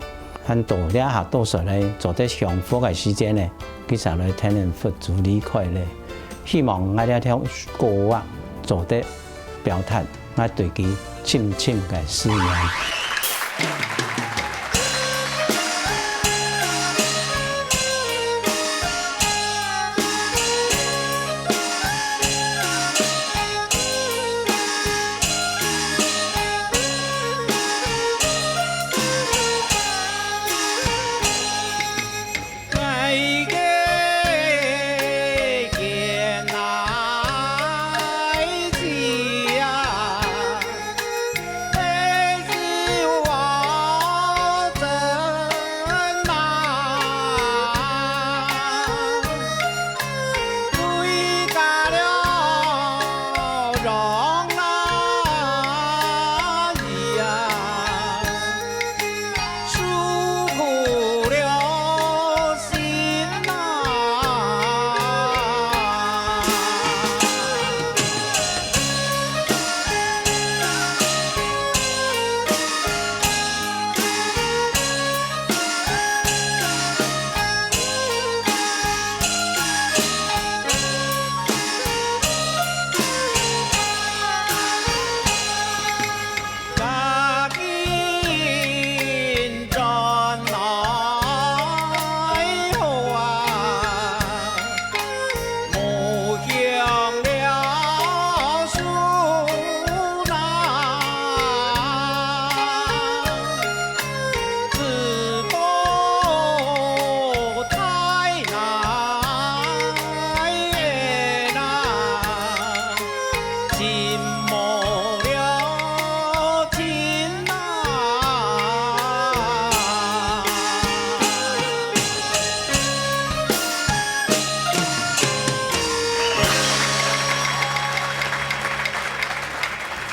但到這下多數呢，做得享福个時間呢，佢就來天人佛祖離開咧。希望𠊎這條歌啊，做得 表達𠊎對佢深深个思念。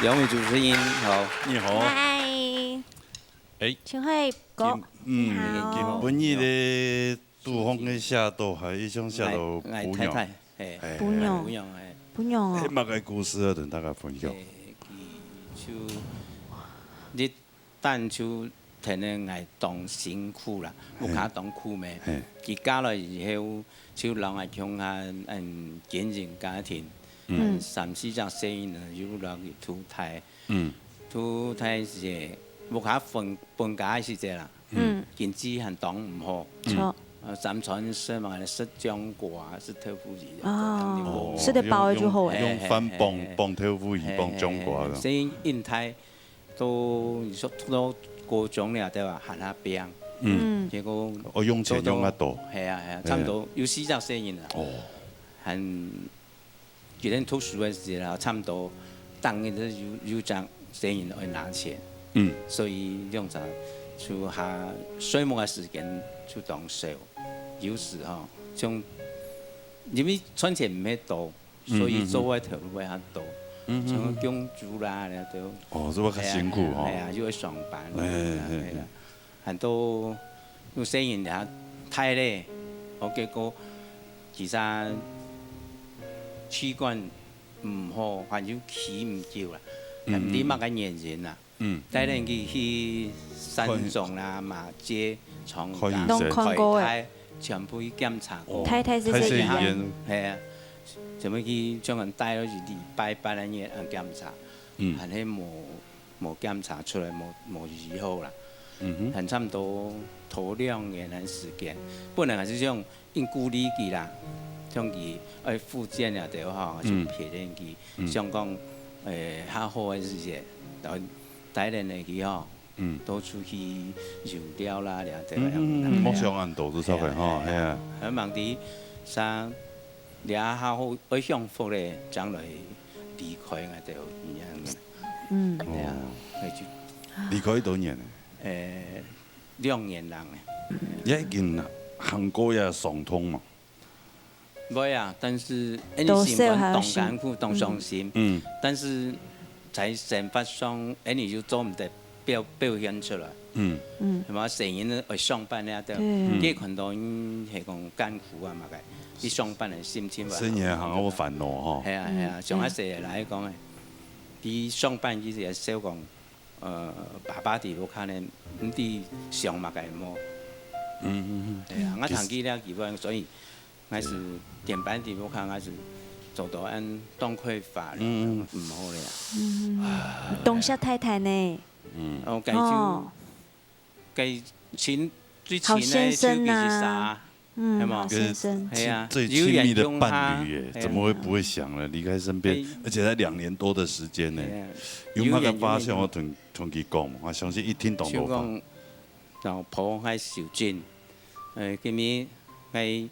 兩位主持人好。你好。嗨。哎。晴惠哥，今，嗯，你好。今晡日个 杜峰个寫到，還有一種寫到餔娘。𠊎，𠊎太太，嘿，哎，餔娘。餔娘，哎。餔娘哦。哎，麼个故事啊，同大家分享。哎，佢就，一旦就跈等𠊎當辛苦啦，嘿。屋下當苦咩。嘿。佢嫁來以後，就摎𠊎共下，嗯，經營家庭，嗯。嗯，三四隻細人呢，又摎佢渡大。嗯。渡大時，屋下分，分家个時節啦。 嗯。經濟還當毋好。著。呃，三餐食嘛，食醬瓜，食豆腐乳啊，哦，這樣就好。食得飽就好了。用，用飯傍，嘿，嘿，嘿，傍豆腐乳，嘿，傍醬瓜个。嘿，嘿，嘿，所以𫣆岱都，你說讀到高中了，對吧？還較拚。嗯。嗯。結果哦，用錢用較多。係啊，係啊，差毋多有四隻細人啊。哦。還 佢等讀書个時節啦，差毋多逐日都有，有隻細人愛拿錢。嗯。所以兩儕就下睡目个時間就當少。有時吼，像，因為賺錢毋係多，嗯，所以做个頭路會較多。嗯，嗯，嗯。像供豬啦，了都。哦，這个較辛苦吼。係啊，係啊，又愛上班。哎，哎，哎。 還到有細人也大咧，哦，結果其實器官毋好，還有企毋久啦，嗯，毋知麼个原因啦。嗯。帶等佢去山中啦、馬偕、長庚、看醫生。攏看過欸。開刀，全部去檢查過。哦，太太是這樣。太太醫院。係啊，全部去將人帶落去禮拜拜恁樣檢查，嗯。還係無 無檢查出來，無，無醫好啦。嗯哼。還差毋多頭兩年个時間，本來還係想硬鼓勵佢啦，像佢愛復健了對吼，嗯。就陪伴佢，嗯。想講，誒，較好个時節，然後帶領佢吼，嗯。多出去遊尞啦，了對。嗯，嗯，嗯，嗯，嗯。莫想恁多，就差不多吼，係啊。係啊。還望佢上 這下好，愛享福咧，將來離開𠊎兜恁樣。嗯。對啊，哦。該就離開幾多年咧？誒，兩年零咧。也已經行過也傷痛嘛。會啊，但是，誒，你心肝當艱苦，當傷心。嗯。但是在生活上，誒，你就做毋得 表，表現出來。嗯。嗯。係嘛？細人愛上班了，對。對。嗯。佢看到人係講艱苦啊嘛个，佢上班个心情會好。細人還好煩惱吼。係啊，係啊，嗯。像阿細个來講誒，佢上班佢就會笑講，呃，爸爸佇屋下呢，毋知想麼个無。嗯，嗯，嗯。係啊，𠊎聽佢了幾分，所以 𠊎係點半的，𠊎看𠊎係做到恁當快發了，嗯，嗯。毋好了呀。嗯，當惜太太呢。嗯。哦，該就，哦。該親，最親个就佢係啥，好先生啊。嗯，係嗎？好先生。係啊，最親密的伴侶耶，有眼中他，係啊。怎麼會不會想呢？離開身邊，哎。而且才兩年多的時間呢，哎呀，有麼个話想要同，有眼同佢講？我相信一定懂得吧。就講，老婆愛收緊，呃，今日 𠊎，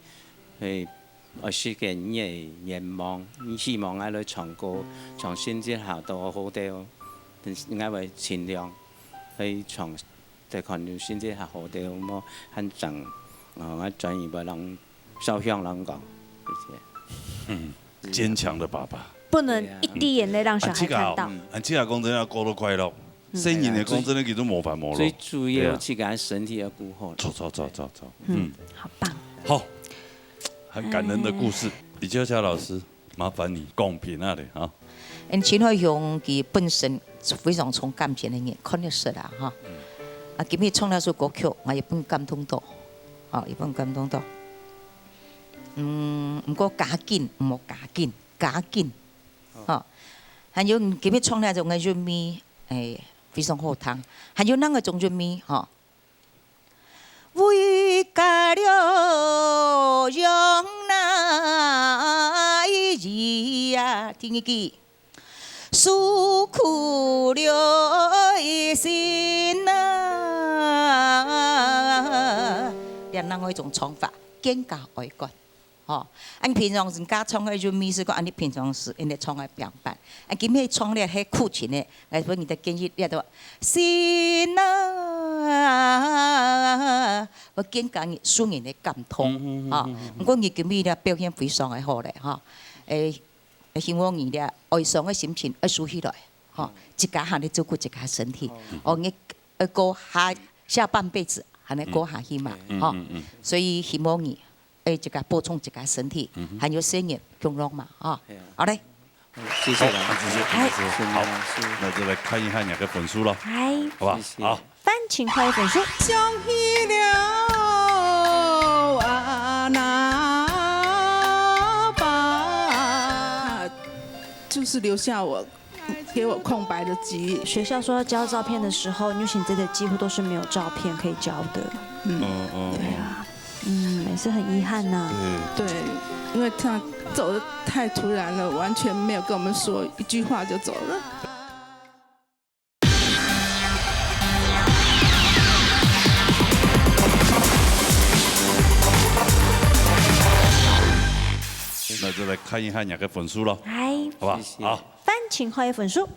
誒，愛實現你个願望，你希望𠊎來唱歌，唱新節下到好兜，但是𠊎會盡量去唱，再看有新節下好兜，莫還正，哦，𠊎轉去會摎小香摎講，謝謝。嗯，堅強的爸爸。不能一滴眼淚讓小孩看到。啊，這個哦，嗯。啊，這個講真的，過得快樂。嗯。細人仔講真的，其實無煩無惱。最主要，對啊。自家身體要顧好。著，著，著，著，著。嗯，嗯。好棒。好，很感人的故事。哎。李秋霞老師，麻煩你講評啊咧，哈。嗯，秦桧雄佢本身是非常重感情个人，看得出啦，哈。嗯。啊，今日唱那首歌曲，𠊎也分感動到，吼，也分感動到。嗯，毋過加緊，毋好加緊，加緊，哦。吼。還有今日唱那種个韻味， 哎，非常好聽。還有另外一種韻味，吼。為家了用哪一啊？第二句，受苦了一生啊。這另外一種唱法，更加哀觀。 吼，恁平常時家唱个韻味係講恁呢平常時，恁呢唱个平板。啊，今日唱了係苦情个，𠊎分你个建議，你都心啊，會更加你受人个感動，嗯，嗯，嗯，吼。嗯，嗯，嗯。毋過你今日了表現非常个好咧，吼。誒，希望你了哀傷个心情愛收起來，吼，嗯。自家還得照顧自家身體。哦。哦，你愛過下，下半輩子還得過下去嘛，嗯。吼。嗯，嗯，嗯。所以希望你 愛自家保重自家身體，嗯哼。還有細人共樣嘛，吼。係啊。好嘞。好，謝謝老師。好，謝謝，謝謝。好，老師。那就來看一下你的分數咯。嗨。好吧？謝謝。好。范晴桧个分數。想起了阿爸爸，就是留下我 给我空白的记忆。學校說要交照片的時候，你就寫真的幾乎都是沒有照片可以交的。嗯。嗯，嗯，對啊。嗯，也是很遗憾呐。对，对，因为他走的太突然了，完全没有跟我们说，一句话就走了。那就来看一下你个分数咯，哎，好不好？谢谢好，范晴华个分数，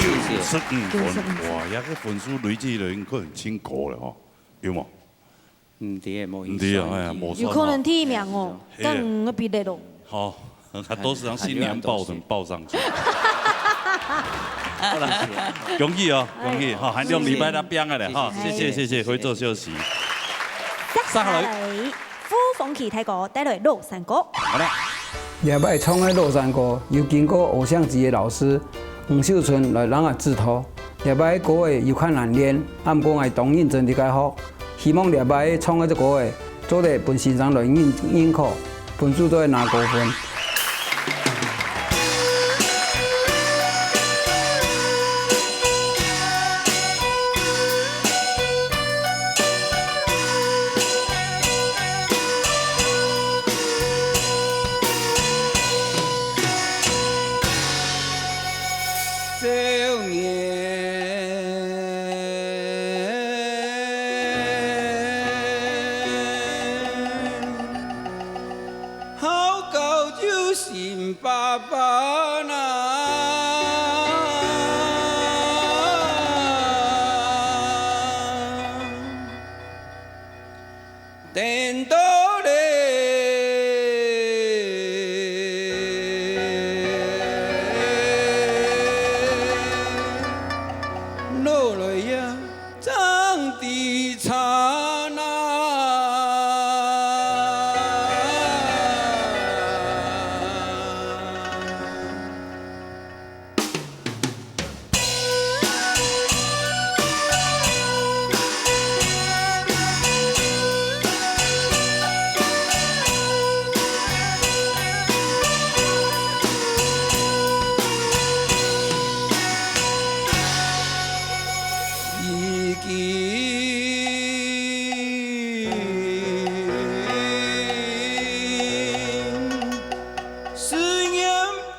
九十五九十五分，哇，这个分数累积了可能真高了吼，有无？毋知个，無毋知啊，哎呀，無算有可能第一名哦，嘿跟五个比例咯。好，那都是让新年抱等抱上去。好了，恭喜哦，恭喜哈，还两礼拜那边个嘞哈，谢谢谢谢，回座休息。上来，傅风奇大哥带来老山歌。好了。這擺唱个老山歌有經過偶像級个老師黃秀春來幫𠊎指導。這擺歌仔有較難練，啊毋過𠊎當認真地該學。希望這擺唱个歌仔做得分先生來認認可，分數做得拿高分。少年，好高就新爸爸啦。 等到嘞，落来呀，正知差啦。 思念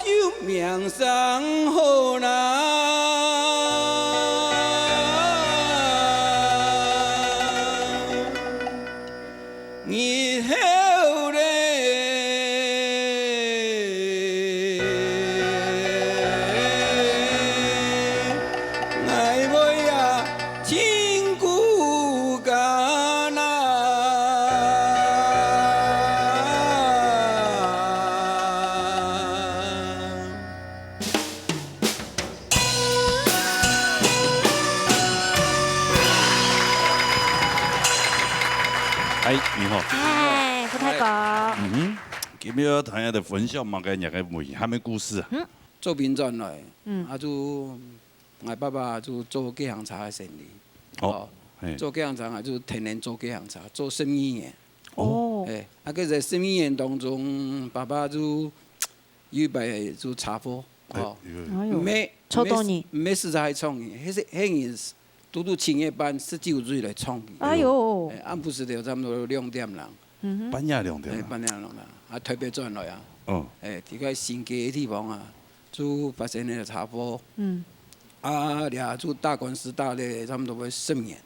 就命生好啦。日後嘞，𠊎會啊，辛苦家啦。 哎，你好。哎，傅大哥，嗯哼，今日要谈一个分享嘛，跟人家遺憾的故事啊。做兵轉來，嗯啊就𠊎爸爸就做計程車个生理，哦，嘿，做計程車，啊就天天做計程車，做十二年。哦，哎，啊，該在十二年當中，爸爸就有一擺就車禍，哦，哎呦，沒抽到你，沒實在唱戲，迄係迄年嘟嘟七月半十九歲來唱戲。哎呦，哎，暗晡時就差不多兩點啦，嗯哼，半夜兩点哎，啊。半夜兩點啦，啊，台北轉來啊，嗯，哎，在該新街个地方啊，就發生了車禍，嗯，啊，了就打官司打了差不多要十年，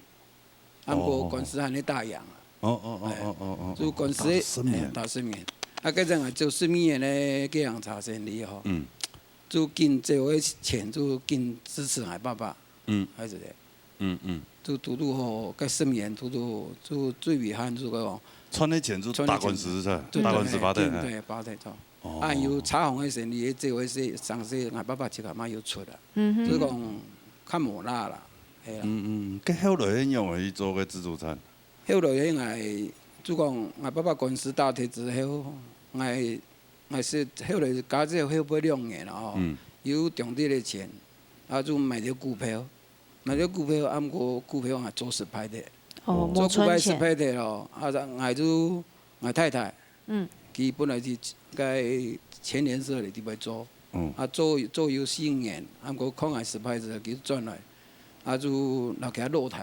啊，毋過官司還在打贏啊。哦哦哦哦哦哦，就官司打十年哎，打十年。啊，該陣啊，做十二年个計程車生理吼，嗯就緊借个錢，就緊支持𠊎爸爸，嗯還係个，嗯嗯，就堵堵好，該十年堵堵就最遺憾就講，賺个錢就打官司是吧？對打官司發的，對嘿對，發的錯。哦啊，有車行个生理，借个係上世，𠊎爸爸自家嘛有出啊，嗯哼，所以講較無罅啦，係啦。嗯嗯，該後來仰會去做个自助餐？後來𠊎就講，𠊎爸爸官司打忒之後，𠊎𠊎係後來加之後後背兩年啦吼，嗯有中啲个錢，啊就買條股票，買條股票，啊毋過股票𠊎做失敗个，哦，做股票失無賺錢，敗个咯，啊𠊎就𠊎太太，嗯，佢本來係該全聯社个地位做，嗯。啊，做，做有四年，啊，毋過抗癌失敗之後，佢就轉來，啊，就留佢老弟，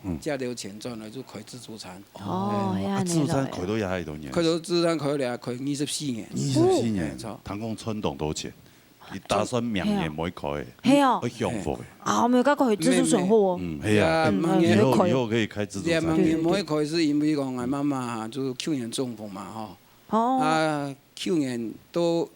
嗯。借了錢轉來就開自助餐。哦，哎。啊，自助餐開到這下幾多年？開到自助餐開了，開二十四年。二十四年，哎，著。聽講賺當多錢，佢打算明年無愛開，係哦。愛享福个。啊，我沒有搞過自助生活哦。嗯，係啊，啊，明年以後，以後可以開自助餐。啊，明年無愛開，係因為講，𠊎媽媽哈，就舊年中風嘛，吼。哦。啊，舊年都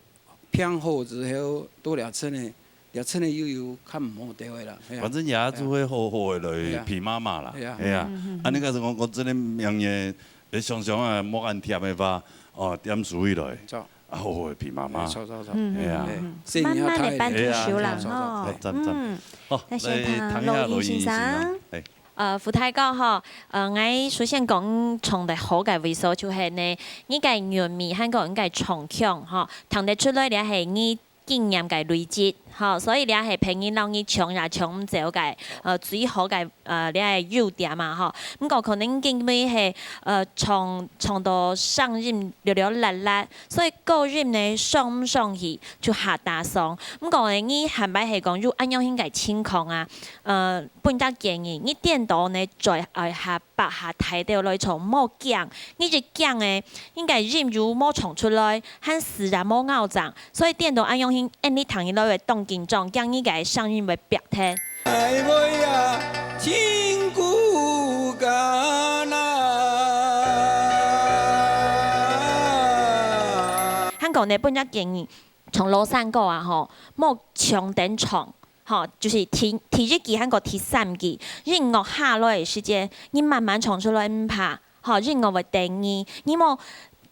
病好之後，到這陣个，這陣个又有較毋好兜个啦，係啊。反正也就會好好个來陪媽媽啦，係啊。係啊。嗯，嗯，嗯。啊，你假使講，講真个，明年，你想想啊，莫恁忝个話，哦，點書起來，著。啊，好好个陪媽媽。著，著，著。嗯，係啊。嗯，嗯，嗯。慢慢地搬動手啦，係啊，係啊，吼。著，著，著。嗯。好，來聽一下羅英先生。羅英先生。哎。 呃，胡大哥吼，呃，𠊎首先講唱得好个位所就係呢，你个韻味還過你个唱腔吼，聽得出來這係你經驗个累積吼，所以這係別人摎你搶也搶毋走个，呃，最好个，呃，這个優點嘛吼。毋過可能因為係，呃，唱，唱到聲音略略辣辣，所以高音呢上毋上去就較打爽。毋過呢，你下擺係講有恁樣形个情況啊，呃， 分隻建議，你顛倒呢，嘴愛合，擘下大兜來唱，莫驚。你一驚呢，你个音又無唱出來，還係也無咬正，所以顛倒恁樣形，恁呢聽起來會當緊張，驚你个聲音會煏忒。哎喂呀，真苦艱難。還過呢，分隻建議，唱老山歌啊吼，莫搶等唱。 吼，就係第，第一句還過第三句，音樂下來个時節，你慢慢唱出來毋怕，吼，音樂會等你，你莫，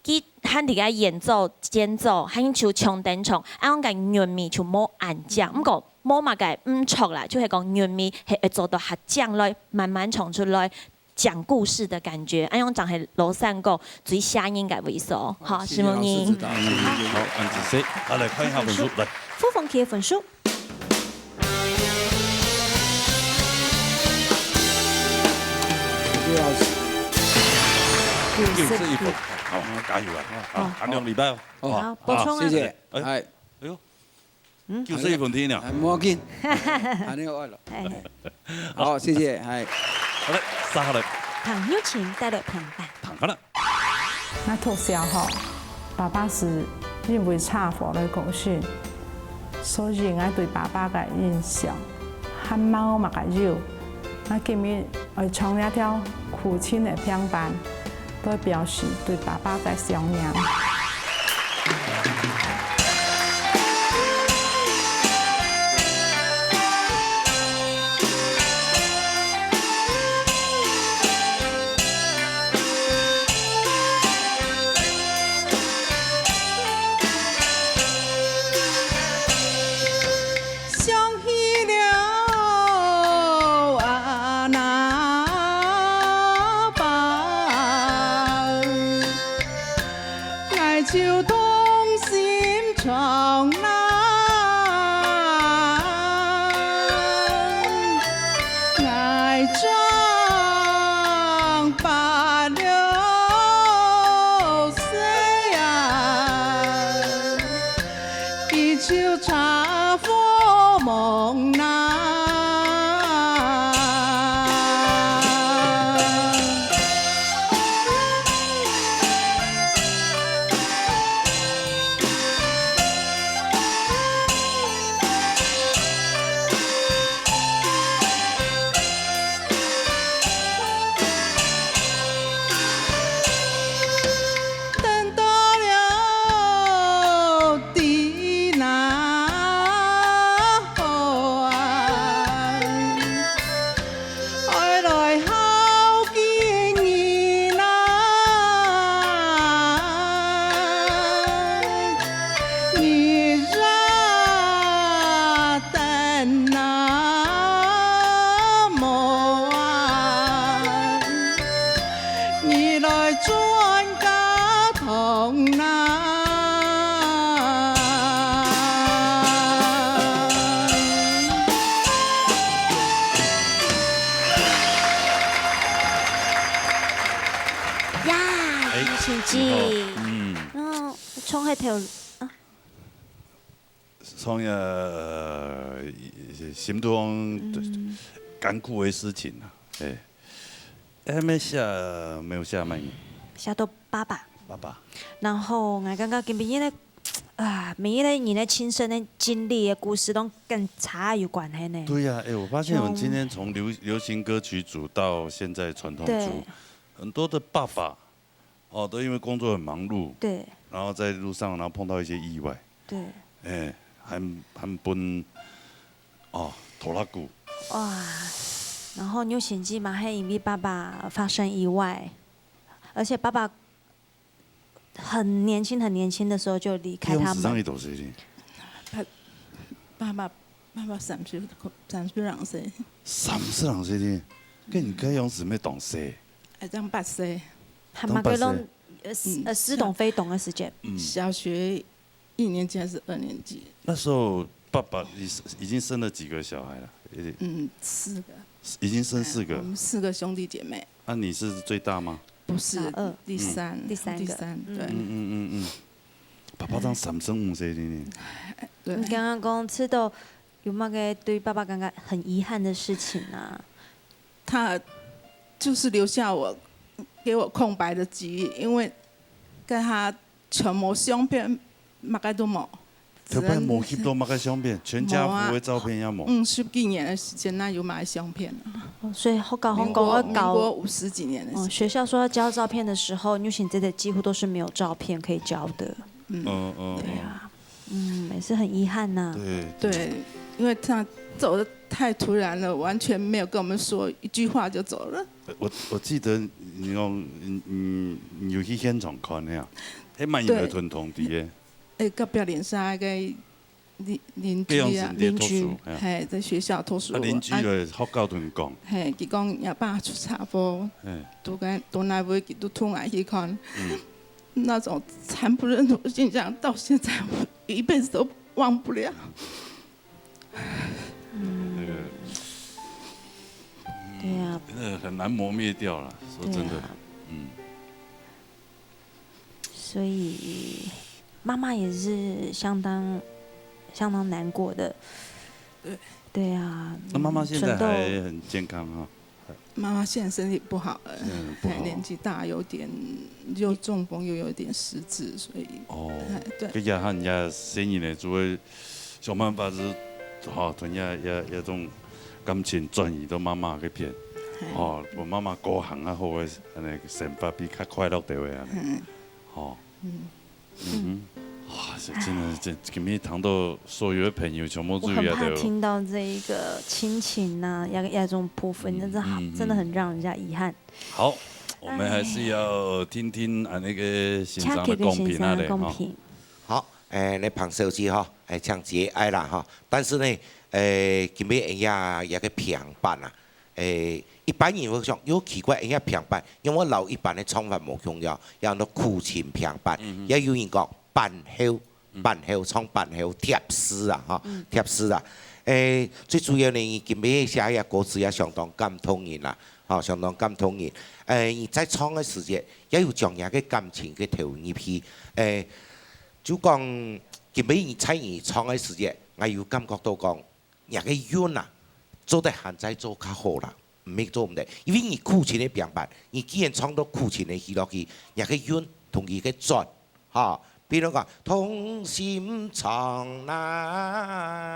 佢還在該演奏、間奏，還就搶等唱，恁樣个韻味就無恁靚。毋過無麼个毋著啦，就係講韻味係愛做到較靚來，慢慢唱出來， 講故事个感覺，恁樣正係老山歌最吸引个位所。好，好，承蒙你。謝謝老師指導，謝謝。好，恁仔細，好，來看一下分數，來。傅鳳琪个分數。謝謝老師。九十一分，好，加油啊！好，好，下兩禮拜哦。好，好，補充啊。謝謝。哎，哎。哎喲。 嗯？九十一分天了。哎，無要緊。哎，恁樣好了。哎。好，謝謝，哎。好嘞，接下來。朋友請帶來朋友。朋友。𠊎讀小學，爸爸係因為車禍來過身，所以𠊎對爸爸个印象還無麼个有。𠊎今日愛唱這條《苦情的平凡》。 來表示對爸爸个想念。呀，哎，有成績。嗯。嗯，衝開頭，啊。創業，呃，心中艱苦个事情啊，哎，哎，沒寫，沒有寫滿意。寫到爸爸。爸爸。然後，𠊎感覺今晡日个，啊，每一個人个親身个經歷个故事，都跟茶有關係呢。對呀，哎，我發現我們今天從流，流行歌曲組到現在傳統組，對。很多的爸爸，哦，都因為工作很忙碌，對。然後在路上，然後碰到一些意外，對。哎，還，還分，哦，拖拉庫。哇，然後你有想著嘛，還因為爸爸發生意外，而且爸爸很年輕、很年輕的時候就離開他們。佢用時間去做事情。爸，爸爸，爸爸三十，三十零歲。三十零歲呢？跟你該用時咩當細？哎，正八歲。還嘛，該攏，呃，似，呃，似懂非懂个時節。嗯。小學一年級還是二年級？那時候爸爸已，已經生了幾個小孩了？已經，嗯，四個。已經生四個。哎，我們四個兄弟姐妹。啊，你是最大嗎？不是，老二。第三，嗯。第三個。第三，嗯。對。嗯，嗯，嗯，嗯。爸爸正三十五歲呢。對。你剛剛講，知道有麼个對爸爸感覺很遺憾的事情啊？他就是留下我，給我空白的記憶，因為跟他全無相片，麼个都無。 特別無翕到麼个相片，全家福个照片也無。無啊。嗯，十幾年的時間，哪有麼个相片啊？哦，所以學校講，民國，講要交，民國五十幾年的時間。哦，學校說要交照片的時候，你想這些幾乎都是沒有照片可以交的。嗯。嗯，嗯，對啊，嗯，也是很遺憾吶。對。對，因為他走得太突然了，完全沒有跟我們說，一句話就走了。我，我記得你講，你，你，你有去現場看个啊？還蠻有，對。傳統个。 欸，隔壁鄰舍个鄰，鄰居啊。隔壁鄰舍讀書，鄰居。嘿。嘿，在學校讀書。啊，鄰居就學校同你講。嘿，佢講若爸出車禍，嘿。拄个，拄哪位佢都同𠊎去看。嗯。那種慘不忍睹的現象，到現在我一輩子都忘不了。那個，嗯，對啊。真的很難磨滅掉了，說真的。對啊。嗯。 所以媽媽也是相當，相當難過的。對。對啊，那媽媽現在還很健康哈？嗯，媽媽現在身體不好了，嗯，不好。哎，年紀大，有點，又中風，又有點失智，所以，哦，哎，對。這下人家生意呢，就會想辦法是，哈，同樣也，也種感情轉移到媽媽該片，嘿。哦，分媽媽過行啊好个，恁呢生活比較快樂兜个恁呢。嗯。 哦。嗯。嗯哼。哇，這真的，這今日談到所有的朋友全部注意啊，我很怕聽到這一個親情啊，對吧？那，那種部分，嗯，真的，嗯，嗯。真的很讓人家遺憾。好，我們還是要聽聽啊，那個先生的講評啊嘞，哈。請這個先生的講評。好，欸，那彭小姐哈，欸，請節哀啦哈。但是呢，欸，今日人家有個平板啊， 欸，一般人會想，喲，奇怪，哎呀，平板，因為摎一般个唱法無共樣，也安到苦情平板，嗯哼。也有人講板後，嗯。板後唱板後貼詩啊，哈，嗯。貼詩啊。欸，最主要呢，你今日寫个歌詞也相當感動人啦，哈，相當感動人。欸，你在唱个時節，也有將你个感情去投入去。欸，就講今日你在你唱个時節，𠊎有感覺到講， 若个韻啊，做得還再做較好啦，毋係做毋得。因為你苦情个平板，你既然唱到苦情个去落去，若个韻同佢个轉，哈，比如講同心唱啊，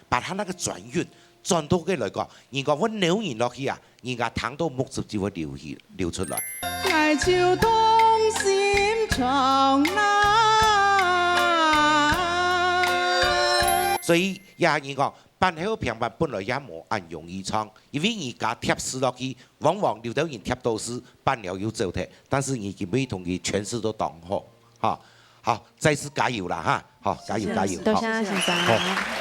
把它那個轉韻轉到个來講，人講會扭人落去啊， 人家聽到目汁就會流去，流出來。𠊎就同心唱啊。所以，也人講，板後平板本來也無恁容易唱，因為人家貼詩落去，往往有兜人貼到詩，板了又走忒，但是你今日同佢詮釋到當好，哈。 好，再次加油啦哈！好，加油，加油！多謝先生。好，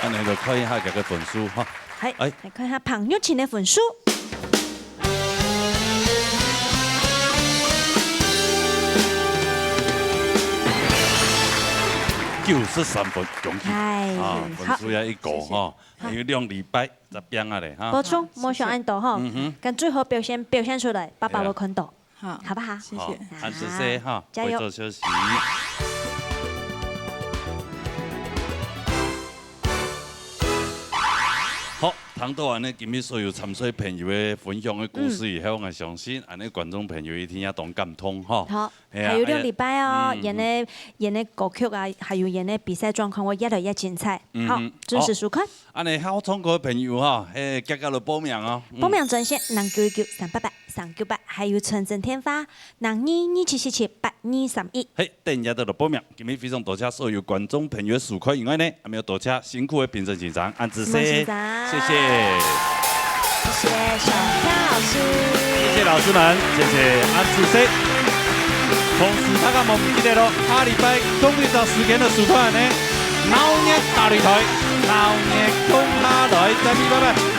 恁呢就看一下佢个分數哈。係，欸。來看一下彭玉琴个分數。九十三分，恭喜！欸，啊，分數也已高哈，好。還有兩禮拜才拚下來哈。補充，無想恁多哈，嗯哼。跟最好表現，表現出來，爸爸會看到。 好，好不好？謝謝。好，恁仔細哈，加油。會做休息。聽到恁呢今日所有參賽朋友个分享个故事以後，𠊎相信恁呢觀眾朋友一定也當感動吼。好，係啊，還有兩禮拜哦，哎呀，嗯，演个，演个歌曲啊，還有演个比賽狀況會越來越精彩。嗯哼，好，準時收看。好。恁呢好唱歌个朋友吼，嘿，遽遽來報名哦。嗯。報名專線零九一九三八八三九八，還有傳真電話零二二七四七八二三一。嘿，等一下就來報名。 今日非常多謝所有觀眾朋友个收看以外呢，還有多謝辛苦个評審先生安志世，先生。謝謝。謝謝小夏老師。謝謝老師們，謝謝安志世。同時，大家莫毋記得咯，下禮拜同一隻時間个收看呢，鬧熱大擂台，鬧熱共下來，再見，拜拜。